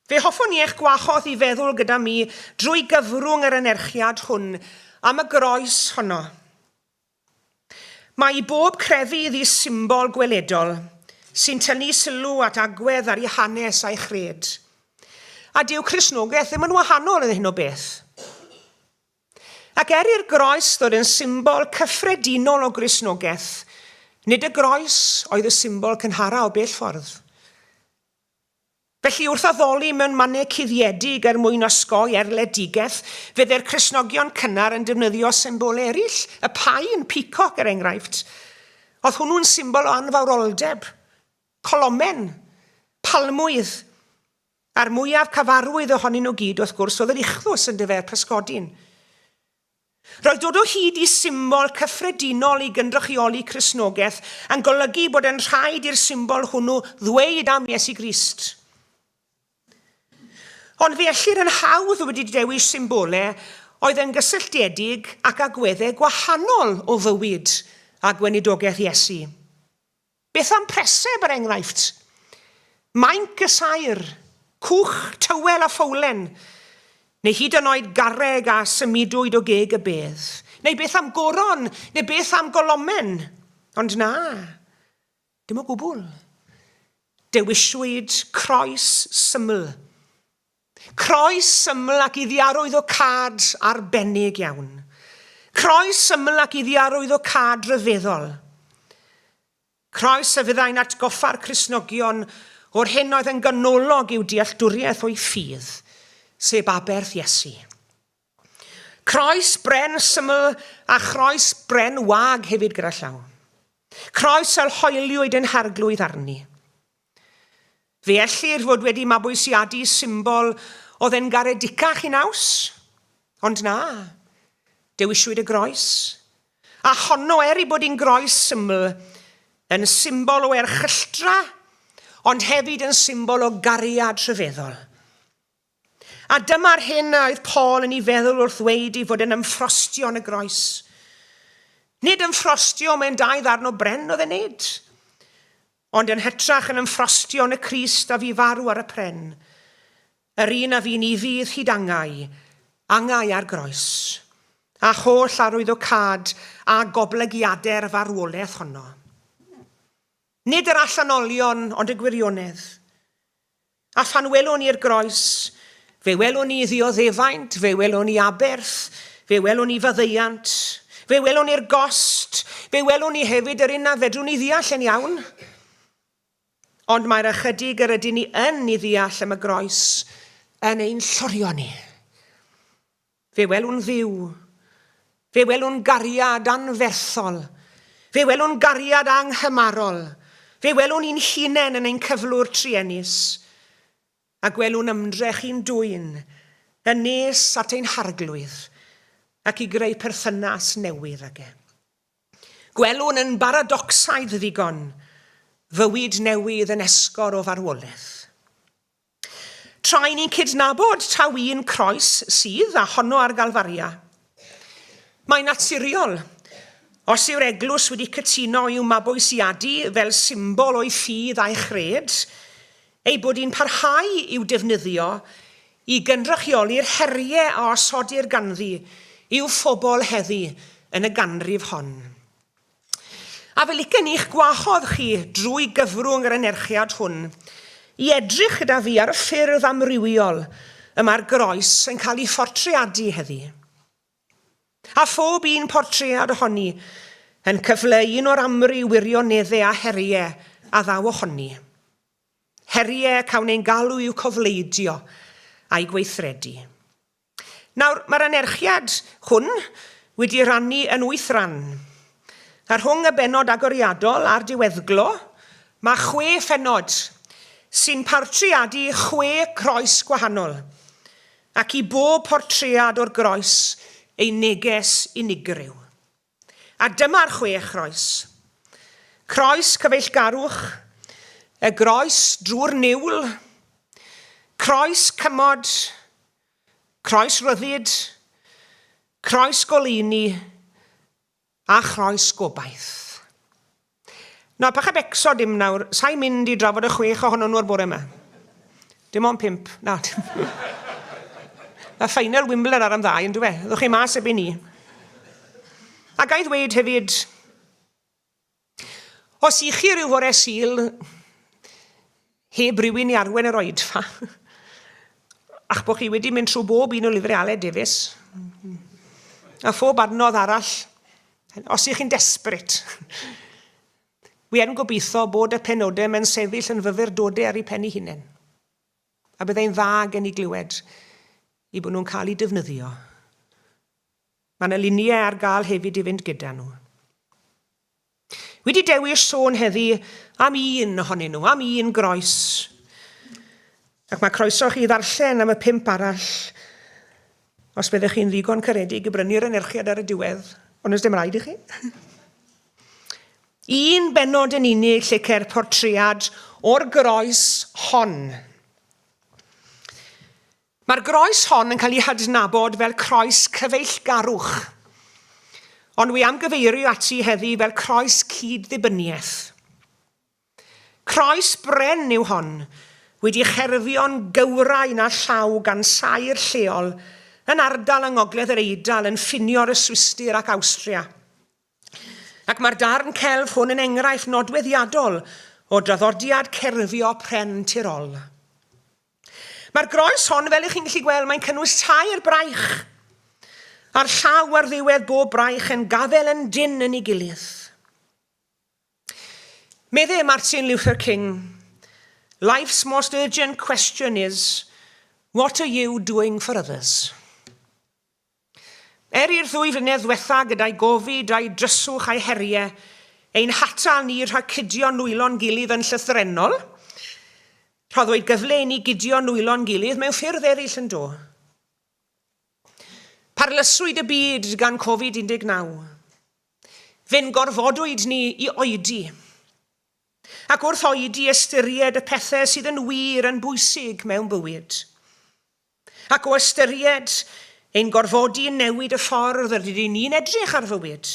Fe hoffwn i eich gwahodd i feddwl gyda mi drwy gyfrwng yr anerchiad hwn am y groes honno. Mae i bob crefydd ei symbol gweledol, sy'n tynnu sylw at agwedd ar ei hanes a'i chred. A dyw Cristnogaeth ddim yn wahanol yn hyn o beth. Ac er i'r groes ddod yn symbol cyffredinol o Gristnogaeth, nid y groes oedd y symbol cynhara o bell ffordd. Felly, wrth addoli mewn mannau cuddiedig er mwyn osgoi erledigaeth, fydde'r Cristnogion cynnar yn defnyddio symbolau eraill, y paun, peacock, er enghraifft. Oedd hwnnw'n symbol o anfawroldeb, colomen, palmwydd, a'r mwyaf cyfarwydd ohonyn nhw gyd, wrth gwrs, oedd yr uchddws, yndyfe, y pysgodyn. Roedd dod o hyd i symbol cyffredinol i gynrychioli Cristnogaeth yn golygu bod yn rhaid i'r symbol hwnnw ddweud am Iesu Grist. Ond fe ellir yn hawdd wedi dewis symbolau oedd yn gysylltiedig ac agweddau gwahanol o fywyd a gweinidogaeth Iesu. Beth am preseb, er enghraifft? Mainc y saer, cwch tywel a ffowlen, neu hyd yn oed garreg a symudwyd o geg y bedd. Neu beth am goron, neu beth am golomen? Ond na, dim o gwbl. Dewiswyd croes syml. Croes syml ac iddi arwyddocâd arbennig iawn. Croes syml ac iddi arwyddocâd rhyfeddol. Croes a fyddai'n atgoffa'r Cristnogion o'r hyn oedd yn ganolog i'w dealltwriaeth o'u ffydd, sef aberth Iesu. Croes bren syml a chroes bren wag hefyd gyda llaw. Croes a hoeliwyd yn Harglwydd arni. Fe ellir fod wedi mabwysiadu symbol oedd yn garedicach i naws, ond na, dewiswyd y groes. A honno, er ei bod hi'n groes syml, yn symbol o erchylltra, ond hefyd yn symbol o gariad rhyfeddol. A dyma'r hyn a oedd Paul yn ei feddwl wrth ddweud ei fod yn ymffrostio yn y groes. Nid ymffrostio mewn dau ddarn o bren oedd e'n neud, ond yn hytrach yn ymffrostio yn y Crist a fu farw ar y pren, yr un a fu'n ufudd hyd angau, angau ar groes, a holl arwyddocâd a goblygiadau'r farwolaeth honno. Nid yr allanolion, ond y gwirionedd. A phan welwn ni'r groes, fe welwn ni ddioddefaint, fe welwn ni aberth, fe welwn ni faddeuant, fe welwn ni'r gost, fe welwn ni hefyd yr un na fedrwn ni ddeall yn iawn. Ond mae'r ychydig yr ydyn ni yn ei ddeall am y groes yn ein llorio ni. Fe welwn Dduw. Fe welwn gariad anferthol. Fe welwn gariad anghymarol. Fe welwn i'n hunain yn ein cyflwr truenus. A gwelwn ymdrech i'n dwyn yn nes at ein Harglwydd ac i greu perthynas newydd ag e. Gwelwn yn baradocsaidd ddigon fywyd newydd yn esgor o farwolaeth. Tra i ni'n cydnabod taw un croes sydd, a honno ar Galfaria. Mae'n naturiol, os yw'r eglwys wedi cytuno i'w mabwysiadu fel symbol o'i ffydd a'i chred, ei bod hi'n parhau i'w defnyddio i gynrychioli'r heriau a osodir ganddi i'w phobl heddi yn y ganrif hon. A fe licen i'ch gwahodd chi drwy gyfrwng yr anerchiad hwn i edrych gyda fi ar y ffyrdd amrywiol y mae'r groes yn cael ei phortreadu heddi. A phob un portread ohoni yn cyfleu un o'r amryw wirioneddau a heriau a ddaw ohoni. Heriau cawn ein galw i'w cofleidio a'u gweithredu. Nawr, mae'r anerchiad hwn wedi rannu yn wyth ran. A rhwng y bennod agoriadol a'r diweddglo, mae chwe phennod sy'n portreadu chwe croes gwahanol. Ac i bob portread o'r groes ei neges unigryw. A dyma'r chwe chroes. Croes cyfeillgarwch, y groes drwy'r niwl, croes cymod, croes ryddid, croes goleuni, A chroes gobaith. Nawr, pach a becso dim nawr, sa i'n mynd i drafod y chwech ohonon nhw'r bore yma. Dim ond pump. Na. Mae final Wimbledon ar am ddau, yn dwi? Ddwch chi mas ebyn ni. A ga i ddweud hefyd, os i chi ryw fore Sul heb rywun i arwen yr oedfa, a'ch bod chi wedi mynd trwy bob un o lyfrau Aled Davies, a phob adnodd arall, os ych chi'n desperate, wi yn gobeithio bod y penodau mewn sefyll yn fyfyrdodau ar eu pen eu hunain. A byddai'n dda gen i glywed i bod nhw'n cael eu defnyddio. Mae yna luniau ar gael hefyd i fynd gyda nhw. Wedi dewis sôn heddi am un ohonyn nhw, am un groes. Ac mae croeso chi ddarllen am y pump arall, os byddech chi'n ddigon caredig i brynu'r anerchiad ar y diwedd, ond oes dim rhaid i chi. Un bennod yn unig lle ceir portread o'r groes hon. Mae'r groes hon yn cael ei hadnabod fel croes cyfeillgarwch, ond wi am gyfeirio ati heddi fel croes cyd-ddibyniaeth. Croes bren yw hon, wedi cherfio'n gywrain â llaw gan saer lleol yn ardal yng ngogledd yr Eidal yn ffinio'r y Swistir ac Awstria. Ac mae'r darn celf hwn yn enghraifft nodweddiadol o draddodiad cerfio pren Tirol. Mae'r groes hon, fel ych chi'n gallu gweld, mae'n cynnwys tair braich, a'r llaw ar ddiwedd bob braich yn gafael yn dynn yn ei gilydd. Medde Martin Luther King, Life's most urgent question is, what are you doing for others? Er i'r ddwy flynedd ddwetha gyda'i gofid a'i dryswch a'i heriau ein hatal ni rhag cydio nwylo'n gilydd yn llythrennol, rhoddwyd gyfle i ni gydio nwylo'n gilydd mewn ffyrdd eraill yn do. Parlyswyd y byd gan Covid 19. Fe'n gorfodwyd ni i oedi. Ac wrth oedi ystyried y pethau sydd yn wir yn bwysig mewn bywyd. Ac o ystyried ein gorfodi yn newid y ffordd yr ydyn ni'n edrych ar fywyd.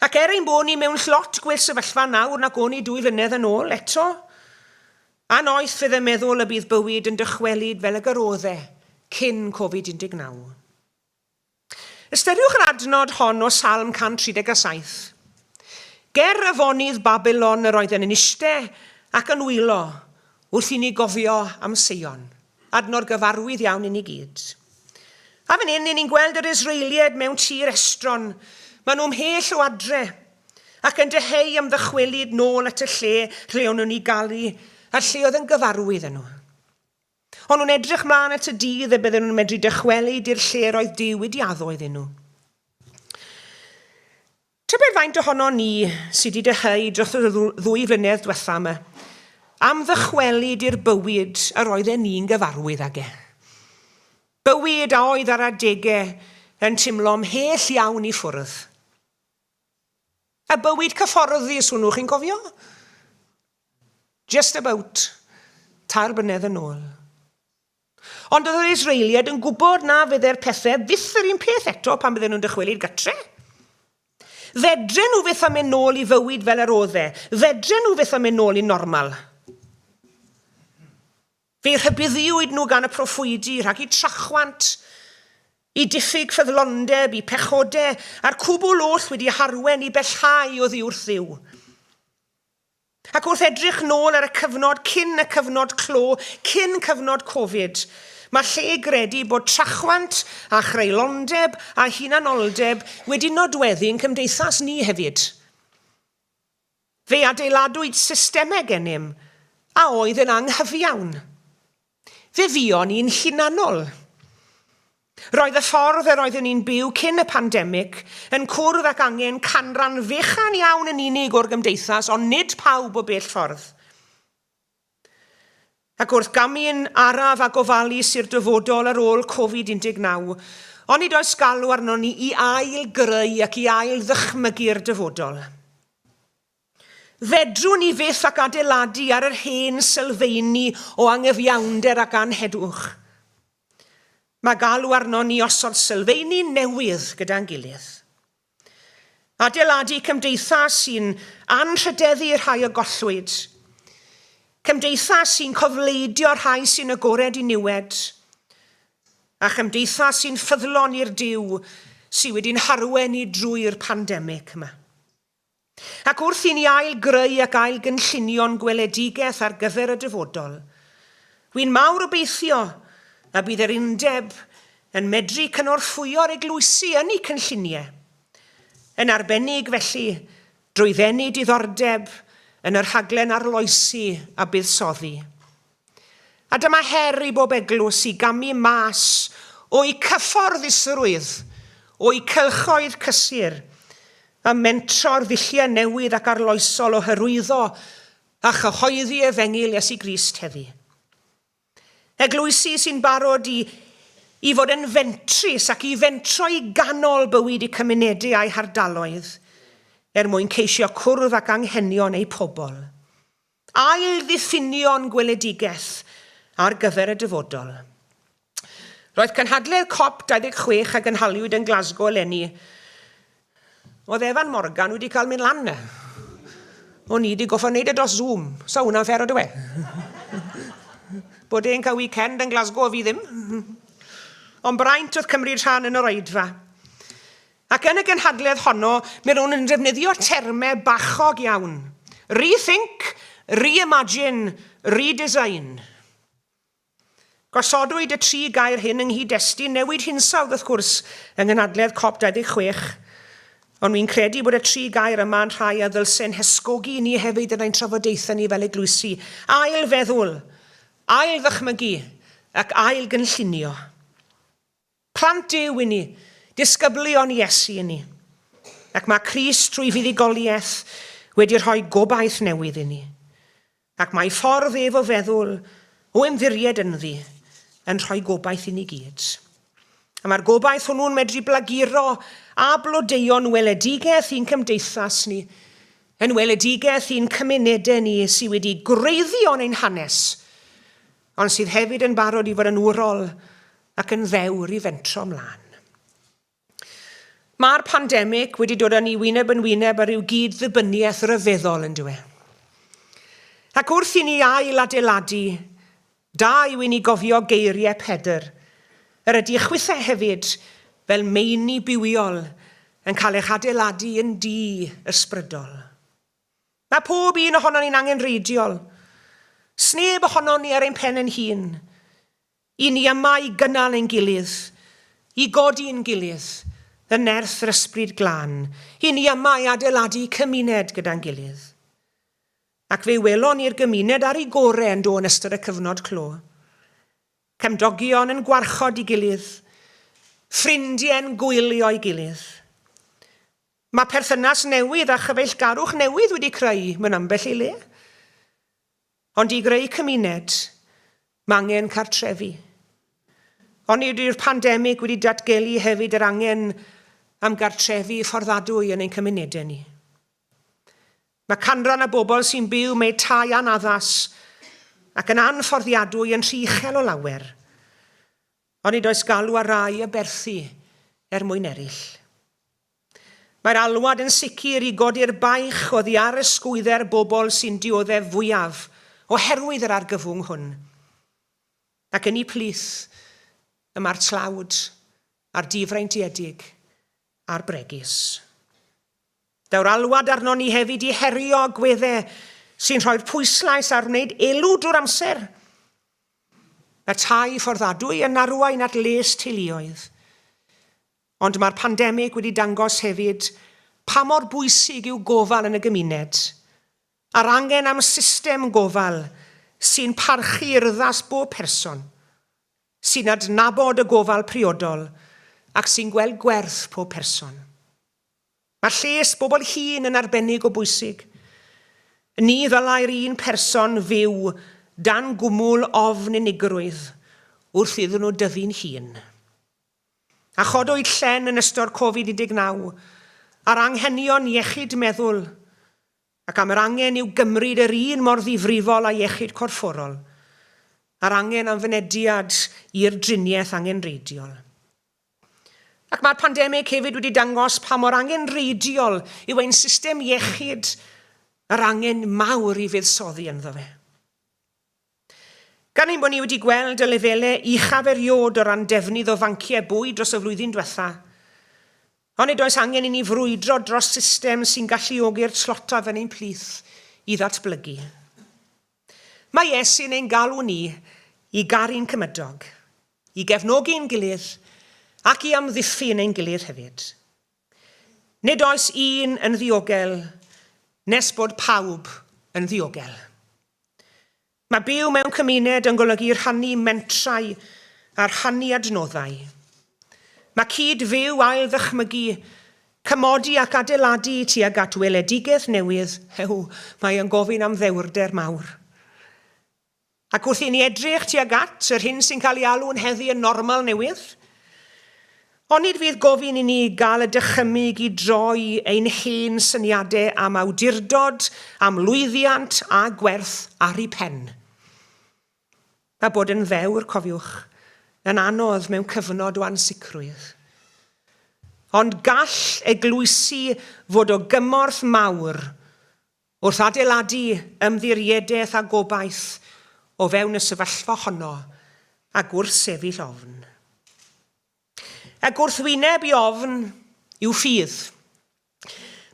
Ac er ein bod ni mewn lot gwell sefyllfa nawr nag o'n i dwy flynedd yn ôl, eto, annoeth fydd y meddwl y bydd bywyd yn dychwelyd fel y yr oedd e cyn Covid-19. Ystyriwch yr adnod hon o Salm 137. Ger afonydd Babilon yr oedden yn iste ac yn wylo wrth i ni gofio am Seion. Adnod gyfarwydd iawn i ni gyd. A fan hyn, ni'n gweld yr Israeliaid mewn tir estron. Maen nhw ymhell o adre ac yn dyheu am ddychwelyd nôl at y lle lle o'n nhw'n ei galu a'r lle oedd yn gyfarwydd â nhw. O'n nhw'n edrych mlaen at y dydd y bydden nhw'n medru dychwelyd i'r lle roedd Duw wedi addo iddyn nhw. Tybed faint ohono ni sydd wedi dyheu dros y ddwy flynedd diwetha yma am ddychwelyd i'r bywyd yr oedden ni'n gyfarwydd ag e. Bywyd a oedd ar adegau yn teimlo ymhell iawn i ffwrdd. Y bywyd cyfforddus hwnnw, chi'n cofio? Just about tair blynedd yn ôl. Ond oedd yr Israeliaid yn gwybod na fydde'r pethau fyth yr un peth eto pan bydden nhw'n dychwelyd gatre. Fedren nhw fyth â mynd nôl i fywyd fel yr oedd e. Fedren nhw fyth â mynd nôl i normal. Fe rhybuddiwyd nhw gan y proffwydi rhag eu trachwant, eu diffyg ffyddlondeb, eu pechode, a'r cwbl oll wedi harwen i bellhau oddi wrth Dduw. Ac wrth edrych nôl ar y cyfnod cyn y cyfnod clo, cyn cyfnod Covid, mae lle i gredu bod trachwant a chreulondeb a hunanoldeb wedi nodweddu'n cymdeithas ni hefyd. Fe adeiladwyd systemau gennym a oedd yn anghyfiawn. Fe fuon ni'n hunanol. Roedd y ffordd yr oeddwn ni'n byw cyn y pandemig yn cwrdd ac angen canran fechan iawn yn unig o'r gymdeithas, ond nid pawb o bell ffordd. Ac wrth gamu'n araf a gofalus i'r dyfodol ar ôl Covid 19, onid oes galw arnon ni i ail-greu ac i ail-ddychmygu'r dyfodol? Fedrwn ni fyth ac adeiladu ar yr hen sylfeini o angyfiawnder ac anhedwch. Mae galw arnon ni osod sylfeini newydd gyda'n gilydd. Adeiladu cymdeithas sy'n anrhydeddu rhai a gollwyd. Cymdeithas sy'n cofleidio rhai sy'n agored i niwed. A chymdeithas sy'n ffyddlon i'r Duw sydd wedi'n harwen ni drwy'r pandemig yma. Ac wrth i ni ail-greu ac ail-gynllunio'n gweledigaeth ar gyfer y dyfodol, wi'n mawr obeithio y bydd yr Undeb yn medru cynorthwyo'r eglwysi yn eu cynlluniau, yn arbennig felly drwy ddenu diddordeb yn y rhaglen arloesi a buddsoddi. A dyma her i bob eglwys i gamu mas o'u cyfforddusrwydd, o'u cylchoedd cysur, a mentro'r ddulliau newydd ac arloesol o hyrwyddo a chyhoeddi Efengyl Iesu Grist heddi. Eglwysi sy'n barod i i fod yn fentrus ac i fentro i ganol bywyd eu cymunedau a'u hardaloedd er mwyn ceisio cwrdd ac anghenion eu pobl. Ail-ddiffinio'n gweledigaeth ar gyfer y dyfodol. Roedd cynhadledd cop 26 a gynhaliwyd yn Glasgow eleni. Oedd Evan Morgan wedi cael mynd lan. O'n i wedi goffa wneud e dros Zoom. Sa hwnna'n ffair o e? Bod e'n cael weekend yn Glasgow a fi ddim. Ond braint oedd cymryd rhan yn yr oedfa. Ac yn y gynhadledd honno, mi ro'n nhw'n defnyddio termau bachog iawn. Rethink, reimagine, redesign. Gosodwyd y tri gair hyn yng nghyd-destun newid hinsawdd, wrth gwrs, yng nghynhadledd COP 26. Ond wi'n credu bod y tri gair yma yn rhai a ddylse'n hysgogi ni hefyd yn ein trafodaethau ni fel eglwysi. Ail feddwl, ail ddychmygu ac ail gynllunio. Plant Duw i ni, disgyblion Iesu i ni. Ac mae Crist trwy fuddugoliaeth wedi rhoi gobaith newydd i ni. Ac mae ffordd ef o feddwl, o ymddiried ynddi, yn rhoi gobaith i ni gyd. A mae'r gobaith hwnnw'n medru blaguro a blodeuo'n weledigaeth i'n cymdeithas ni, yn weledigaeth i'n cymunedau ni sydd wedi gwreiddio yn ein hanes, ond sydd hefyd yn barod i fod yn wrol ac yn ddewr i fentro mlaen. Mae'r pandemig wedi dod â ni wyneb yn wyneb â rhyw gyd-ddibyniaeth ryfeddol yn dyw e. Ac wrth i ni ail adeiladu, da yw i ni gofio geiriau Pedr, yr ydych chwithau hefyd, fel meini bywiol, yn cael eich adeiladu yn dŷ ysbrydol. Mae pob un ohonon ni'n angenrheidiol. Sneb ohonon ni ar ein pen ein hun. I ni yma i gynnal ein gilydd, i godi'n gilydd, yn nerth yr Ysbryd Glân. I ni yma i adeiladu cymuned gyda'n gilydd. Ac fe welon ni'r gymuned ar ei gore yn do yn ystod y cyfnod clo. Cymdogion yn gwarchod i gilydd, ffrindiau'n gwylio'i gilydd. Mae perthynas newydd a chyfeillgarwch newydd wedi creu mewn ambell i le. Ond i greu cymuned, mae angen cartrefi. Onid yw'r pandemig wedi datgelu hefyd yr angen am gartrefi fforddadwy yn ein cymunedau ni? Mae canran y bobl sy'n byw mewn tai anaddas ac yn anfforddiadwy yn rhy uchel o lawer. Onid oes galw ar rai aberthu er mwyn eraill? Mae'r alwad yn sicr i godi'r baich oddi ar ysgwyddau'r bobl sy'n dioddef fwyaf oherwydd yr argyfwng hwn. Ac yn eu plith y mae'r tlawd a'r difreintiedig a'r bregus. Daw'r alwad arnon ni hefyd i herio agweddau sy'n rhoi'r pwyslais ar wneud elw drwy'r amser. Mae tai fforddadwy yn arwain at les teuluoedd. Ond mae'r pandemig wedi dangos hefyd pa mor bwysig yw gofal yn y gymuned, a'r angen am system gofal sy'n parchu urddas bob person, sy'n adnabod y gofal priodol ac sy'n gweld gwerth pob person. Mae lles bobl hŷn yn arbennig o bwysig. Ni ddylai'r un person fyw dan gwmwl ofn unigrwydd wrth iddyn nhw dyfu'n hŷn. A chodwyd llen yn ystod Covid 19 ar anghenion iechyd meddwl ac am yr angen i'w gymryd yr un mor ddifrifol â iechyd corfforol, a'r angen am fynediad i'r driniaeth angenrheidiol. Ac mae'r pandemig hefyd wedi dangos pa mor angenrheidiol yw ein system iechyd, yr angen mawr i fuddsoddi ynddo fe. Gan ein bod ni wedi gweld y lefelau uchaf erioed o ran defnydd o fanciau bwyd dros y flwyddyn diwetha, onid oes angen i ni frwydro dros system sy'n galluogi'r tlotaf yn ein plith i ddatblygu? Mae Iesu'n ein galw ni i garu'n cymydog, i gefnogi'n gilydd ac i amddiffyn ein gilydd hefyd. Nid oes un yn ddiogel nes bod pawb yn ddiogel. Mae byw mewn cymuned yn golygu rhannu mentrau a rhannu adnoddau. Mae cyd-fyw, ail-ddychmygu, cymodi ac adeiladu tuag at weledigaeth newydd, ew, mae yn gofyn am ddewrder mawr. Ac wrth i ni edrych tuag at yr hyn sy'n cael ei alw'n heddi yn normal newydd, onid fydd gofyn i ni gael y dychymyg i droi ein hen syniadau am awdurdod, am lwyddiant a gwerth ar eu pen? Mae bod yn ddewr, cofiwch, yn anodd mewn cyfnod o ansicrwydd. Ond gall eglwysi fod o gymorth mawr wrth adeiladu ymddiriedaeth a gobaith o fewn y sefyllfa honno a gwrthsefyll ofn. Y gwrthwyneb i ofn yw ffydd.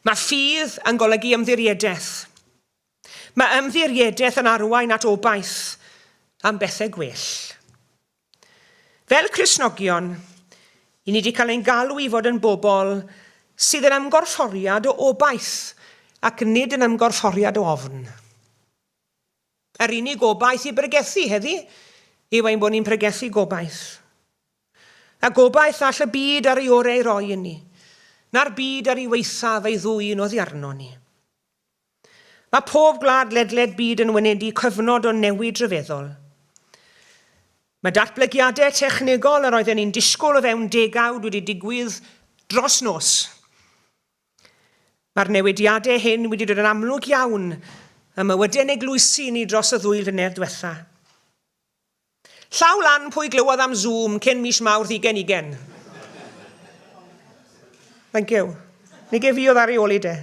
Mae ffydd yn golygu ymddiriedaeth. Mae ymddiriedaeth yn arwain at obaith am bethau gwell. Fel Cristnogion, i ni wedi cael ein galw i fod yn bobl sydd yn ymgorfforiad o obaith ac nid yn ymgorfforiad o ofn. Yr unig obaith i bregethu heddi yw ein bod ni'n pregethu gobaith. A gobaith all y byd ar ei orau ei roi inni, na'r byd ar ei waethaf ei ddwyn oddi arno ni. Mae pob gwlad ledled byd yn wynebu cyfnod o newid rhyfeddol. Mae datblygiadau technegol yr oedden ni'n disgwyl o fewn degawd wedi digwydd dros nos. Mae'r newidiadau hyn wedi dod yn amlwg iawn ym mywydau'n eglwysi ni dros y ddwy flynedd diwetha. Llaw lan pwy glywodd am Zoom cyn mis Mawrth 2020? Thank you. Nige fi oedd ar ei ôl i de.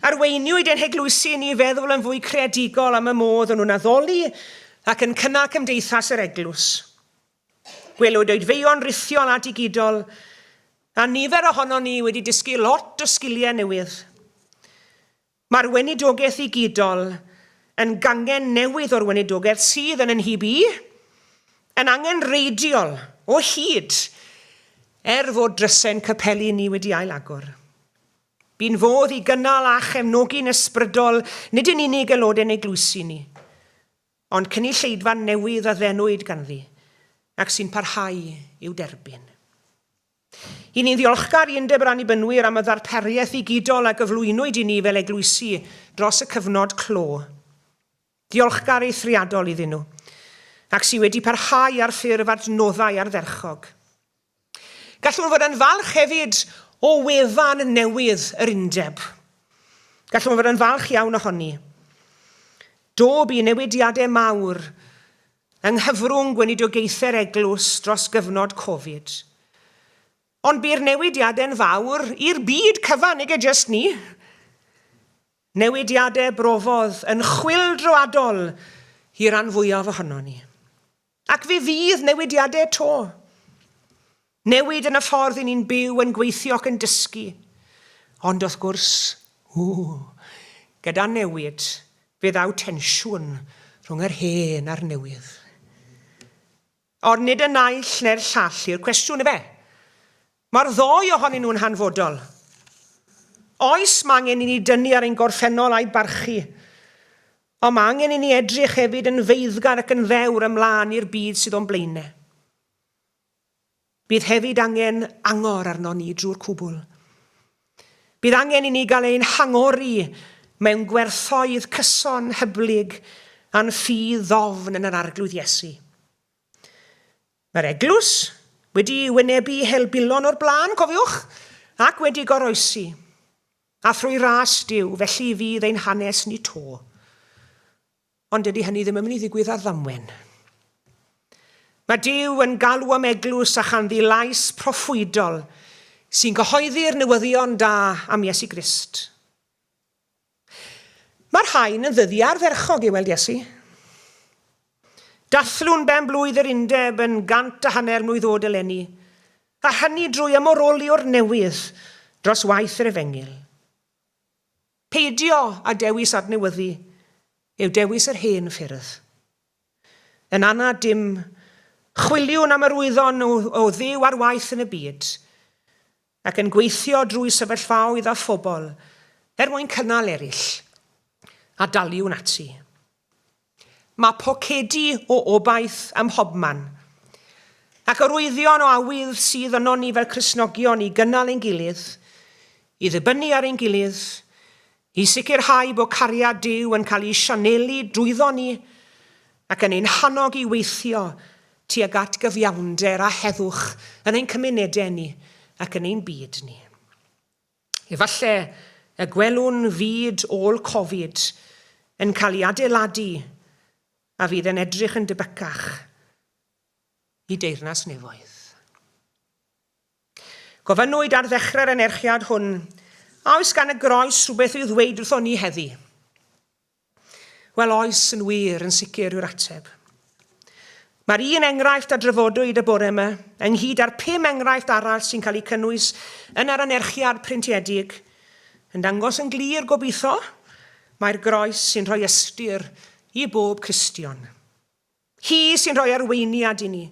Arweiniwyd ein heglwysi ni i feddwl yn fwy creadigol am y modd o'n nhw'n addoli ac yn cynnal cymdeithas yr eglwys. Gwelwyd oedfeuon rithiol a digidol, a nifer ohonon ni wedi dysgu lot o sgiliau newydd. Mae'r weinidogaeth ddigidol yn gangen newydd o'r weinidogaeth sydd, yn 'y nhyb i, yn angenrheidiol o hyd, er fod drysau'n capeli ni wedi ail-agor. Bu'n fodd i gynnal a chefnogi'n ysbrydol nid yn unig aelodau'n eglwysi ni, ond cynulleidfa newydd a ddenwyd ganddi ac sy'n parhau i'w derbyn. Y'n ni'n ddiolchgar i Undeb yr Annibynwyr am y ddarpariaeth ddigidol a gyflwynwyd i ni fel eglwysi dros y cyfnod clo. Diolchgar eithriadol iddyn nhw, ac sydd wedi parhau ar ffurf adnoddau ardderchog. Gallwn fod yn falch hefyd o wefan newydd yr Undeb. Gallwn fod yn falch iawn ohoni. Do, bu newidiadau mawr. yng nghyfrwng gweinidogaethau'r Eglwys dros gyfnod Covid. Ond bu'r newidiadau'n fawr i'r byd cyfan, nige jyst ni. Newidiadau brofodd yn chwyldroadol i ran fwyaf ohonon ni. Ac fe fydd newidiadau 'to. Newid yn y ffordd i ni'n byw, yn gweithio ac yn dysgu. Ond wrth gwrs, ww, gyda newid, fe ddaw tensiwn rhwng yr hen a'r newydd. Ond nid y naill neu'r llall yw'r cwestiwn, ife? Mae'r ddou ohonyn nhw'n hanfodol. Oes, mae angen i ni dynnu ar ein gorffennol a'i barchu. Ond mae angen i ni edrych hefyd yn feiddgar ac yn ddewr ymlaen i'r byd sydd o'n blaenau. Bydd hefyd angen angor arnon ni drwy'r cwbl. Bydd angen i ni gael ein hangori mewn gwerthoedd cyson, hyblyg, a'n ffydd ddofn yn yr Arglwydd Iesu. Mae'r Eglwys wedi wynebu helbulon o'r blaen, cofiwch, ac wedi goroesi. A thrwy ras Duw, felly fydd ein hanes ni 'to. Ond dydy hynny ddim yn mynd i ddigwydd ar ddamwen. Mae Duw yn galw am eglwys a chanddi lais proffwydol sy'n cyhoeddi'r newyddion da am Iesu Grist. Mae'r rhain yn ddyddiau ardderchog i weld Iesu. Dathlwn ben-blwydd yr Undeb yn 150 mlwydd oed eleni, a hynny drwy ymoroli o'r newydd dros waith yr Efengyl. Peidio â dewis adnewyddu yw dewis yr hen ffyrdd. Yn anad dim, chwiliwn am arwyddon o, o Dduw ar waith yn y byd, ac yn gweithio drwy sefyllfaoedd a phobl er mwyn cynnal eraill, a daliwn ati. Mae pocedi o obaith ym mhobman, ac arwyddion o awydd sydd ynon ni fel Cristnogion i gynnal ein gilydd, i ddibynnu ar ein gilydd, i sicrhau bod cariad Duw yn cael ei sianelu drwyddo ni ac yn ein hannog i weithio tuag at gyfiawnder a heddwch yn ein cymunedau ni ac yn ein byd ni. Efallai y gwelwn fyd ôl-Covid yn cael ei adeiladu a fydd yn edrych yn debycach i deyrnas nefoedd. Gofynnwyd ar ddechrau'r anerchiad hwn, a oes gan y groes rhywbeth i'w ddweud wrthon ni heddi? Wel, oes, yn wir, yn sicr yw'r ateb. Mae'r un enghraifft a drafodwyd y bore yma, ynghyd â'r pum enghraifft arall sy'n cael eu cynnwys yn yr anerchiad printiedig, yn dangos yn glir, gobeithio, mai'r groes sy'n rhoi ystyr i bob Cristion. Hi sy'n rhoi arweiniad i ni.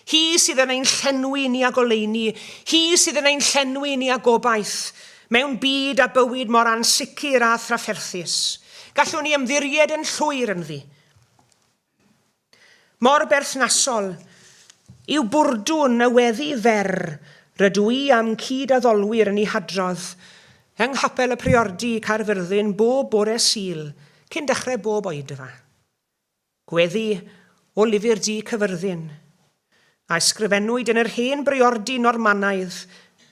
Hi sydd yn ein llenwi ni â goleuni. Hi sydd yn ein llenwi ni â gobaith mewn byd a bywyd mor ansicr a thrafferthus. Gallwn ni ymddiried yn llwyr ynddi. Mor berthnasol yw bwrdwn y weddi fer rydw i a'm cyd-addolwyr yn ei hadrodd yng Nghapel y Priordy, Caerfyrddin, bob bore Sul cyn dechrau bob oedfa. Gweddi o Lyfr Du Cyfyrddin, a ysgrifennwyd yn yr hen briordy Normanaidd,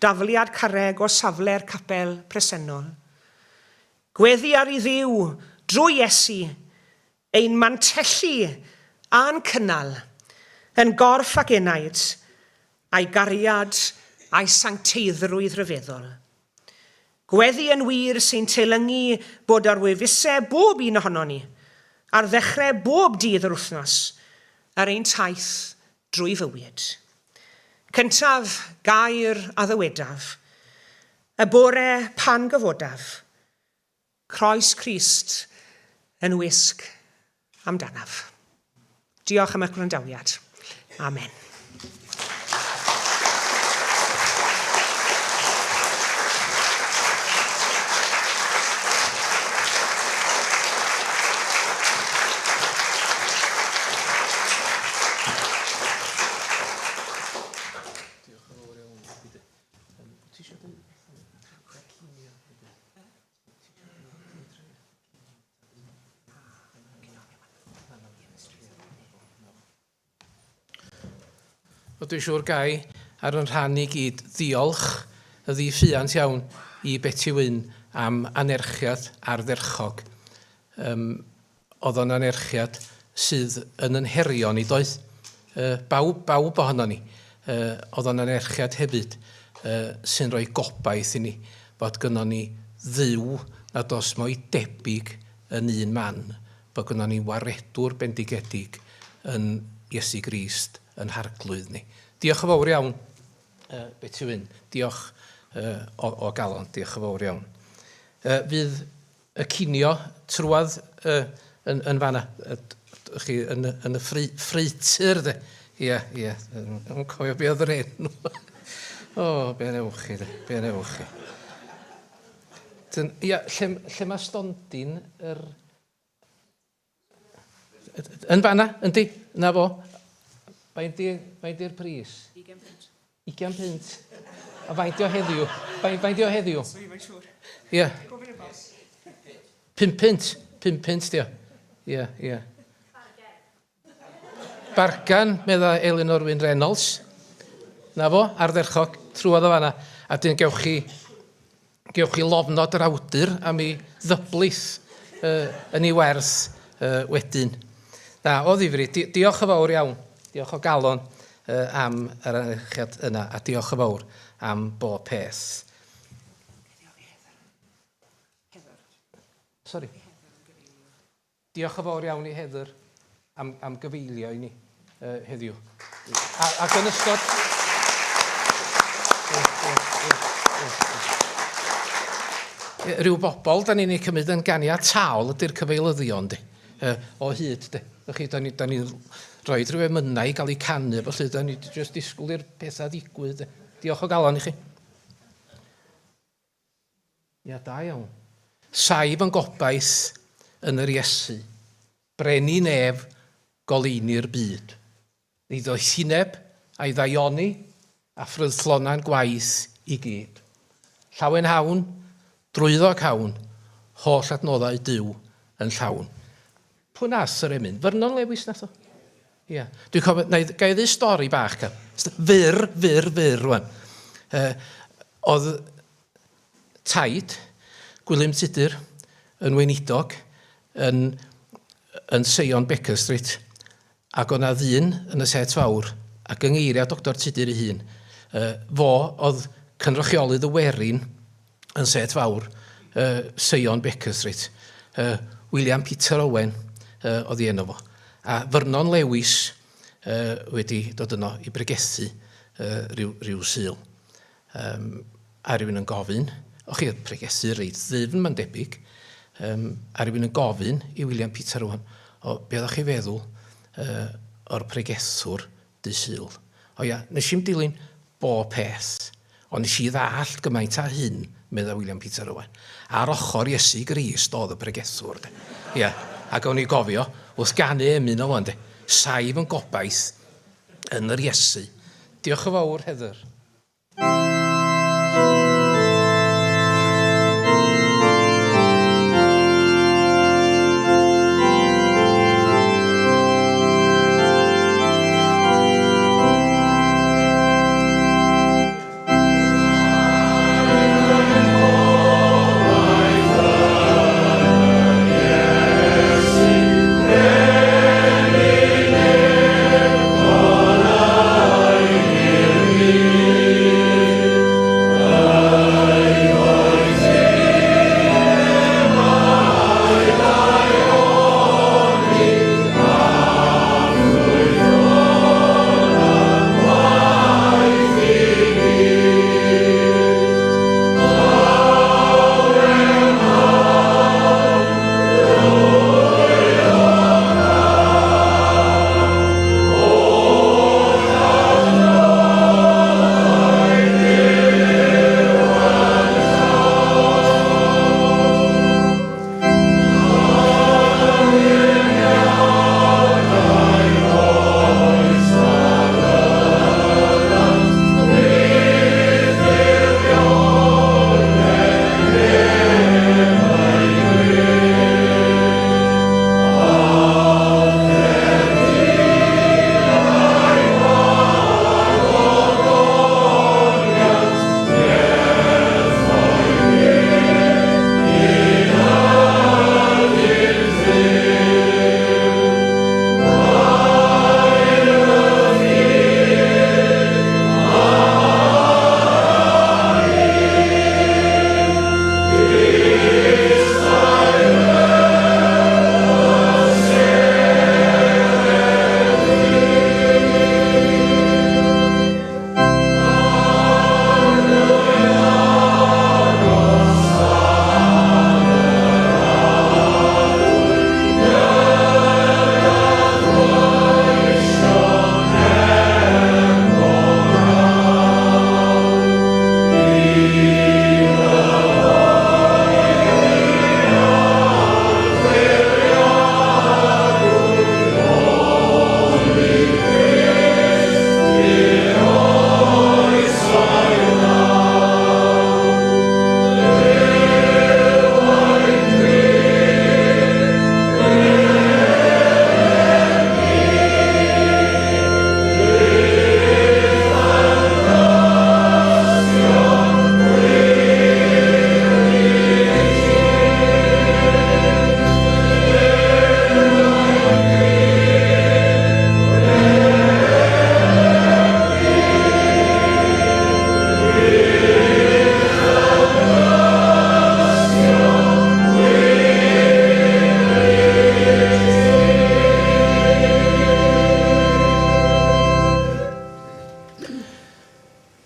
dafliad carreg o safle'r capel presennol. Gweddi ar i Dduw, drwy Iesu, ein mantellu a'n cynnal, yn gorff ac enaid, a'i gariad a'i sancteiddrwydd rhyfeddol. Gweddi yn wir sy'n teilyngu bod ar wefusau bob un ohonon ni, ar ddechrau bob dydd yr wythnos, ar ein taith drwy fywyd. Cyntaf gair a ddywedaf, y bore pan gyfodaf, Croes Crist yn wisg amdanaf. Diolch am eich gwrandawiad. Amen. Wel, dwi'n siŵr gai ar yn rhan i gyd ddiolch y ddiffuant iawn i Beti Wyn am anerchiad ardderchog. Um, oedd o'n anerchiad sydd yn yn herio ni, doedd? Bawb, bawb ohono ni. Oedd o'n anerchiad hefyd sy'n rhoi gobaith i ni bod gynnon ni Dduw nad oes mo'i debyg yn un man, bod gynnon ni waredwr bendigedig yn Iesu Grist yn Harglwydd ni. Diolch yn fawr iawn, Beti Wyn. Diolch o, o galon. Diolch yn fawr iawn. Fydd y cinio trwad yn, yn fanna, chi, yn, yn y ffreu, ffreutur, de. Ie, ie, yn cofio be oedd yr enw. O, be newch chi, de, be newch chi. Dyn, ia, lle, lle mae stondin yr... Yn fanna, yndi, na fo. Faint di'r pris? 20 punt. 20 punt. A faint o heddiw? Faint, faint o heddiw? Swn i'm yn siŵr. Ie. Gofyn i'r bos. 5 punt. 5 punt dio. Ie, ie. Bargan, medda Elinor Wyn Reynolds. Na fo, ardderchog, trwodd o fanna. A dyn gewch chi Gewch chi lofnod yr awdur am ei ddyblith uh, yn ei werth uh, wedyn. Na, o ddifri, di diolch yn fawr iawn. Diolch o galon uh, am yr anerchiad yna, a diolch yn fawr am bob peth. Sorry. Diolch yn fawr iawn i Heather am, am gyfeilio i ni uh, heddiw. A, ac yn ystod... Rhyw bobl da ni'n ei cymryd yn ganiataol ydy'r cyfeilyddion, di, uh, o hyd. Di. Chi, da ni'n ni rhoi rhyw emynau i gael eu canu, felly da ni jyst disgwyl i'r pethau ddigwydd. Diolch o galon i chi. Ia, da iawn. Saif yn gobaith yn yr Iesu, brenin ef, goleuni'r byd. Ei ddoethineb a'i ddaioni a ffrwythlonau'n gwaith i gyd. Llawenhawn, drwyddo cawn, holl adnoddau Duw yn llawn. Pwy nath yr emyn? Vernon Lewis nath o? Ia. Dwi'n cofio, na i, ga i ddweud stori bach, ca. Fyr, fyr, fyr, rwan. Uh, oedd taid, Gwilym Tudur, yn weinidog yn, yn Seion Baker Street, ac oedd na ddyn yn y set fawr, ac yng ngeiriau Dr Tudur ei hun, uh, fo oedd cynrychiolydd y werin yn set fawr, uh, Seion Baker Street. Uh, William Peter Owen uh, oedd ei enw fo. A Vernon Lewis uh, wedi dod yno i bregethu uh, rhyw, rhyw Sul. Um, a rhywun yn gofyn, o chi, pregethu reit ddyfn mae'n debyg, um, a rhywun yn gofyn i William Peter Owen, o, be oeddech chi feddwl uh, o'r pregethwr dy Sul? O ia, nes i'm dilyn bob peth, ond nes i ddallt gymaint â hyn, medda William Peter Owen. Ar ochr Iesu Grist oedd y pregethwr, de. Ia, ac o'n i gofio, wrth ganu emyn o wan, de, saif yn gobaith yn yr Iesu. Diolch yn fawr, Heather.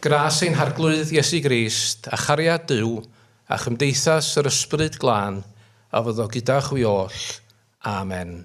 Gras ein Harglwydd Iesu Grist, a chariad Duw, a chymdeithas yr Ysbryd Glân, a fyddo gyda chwi oll. Amen.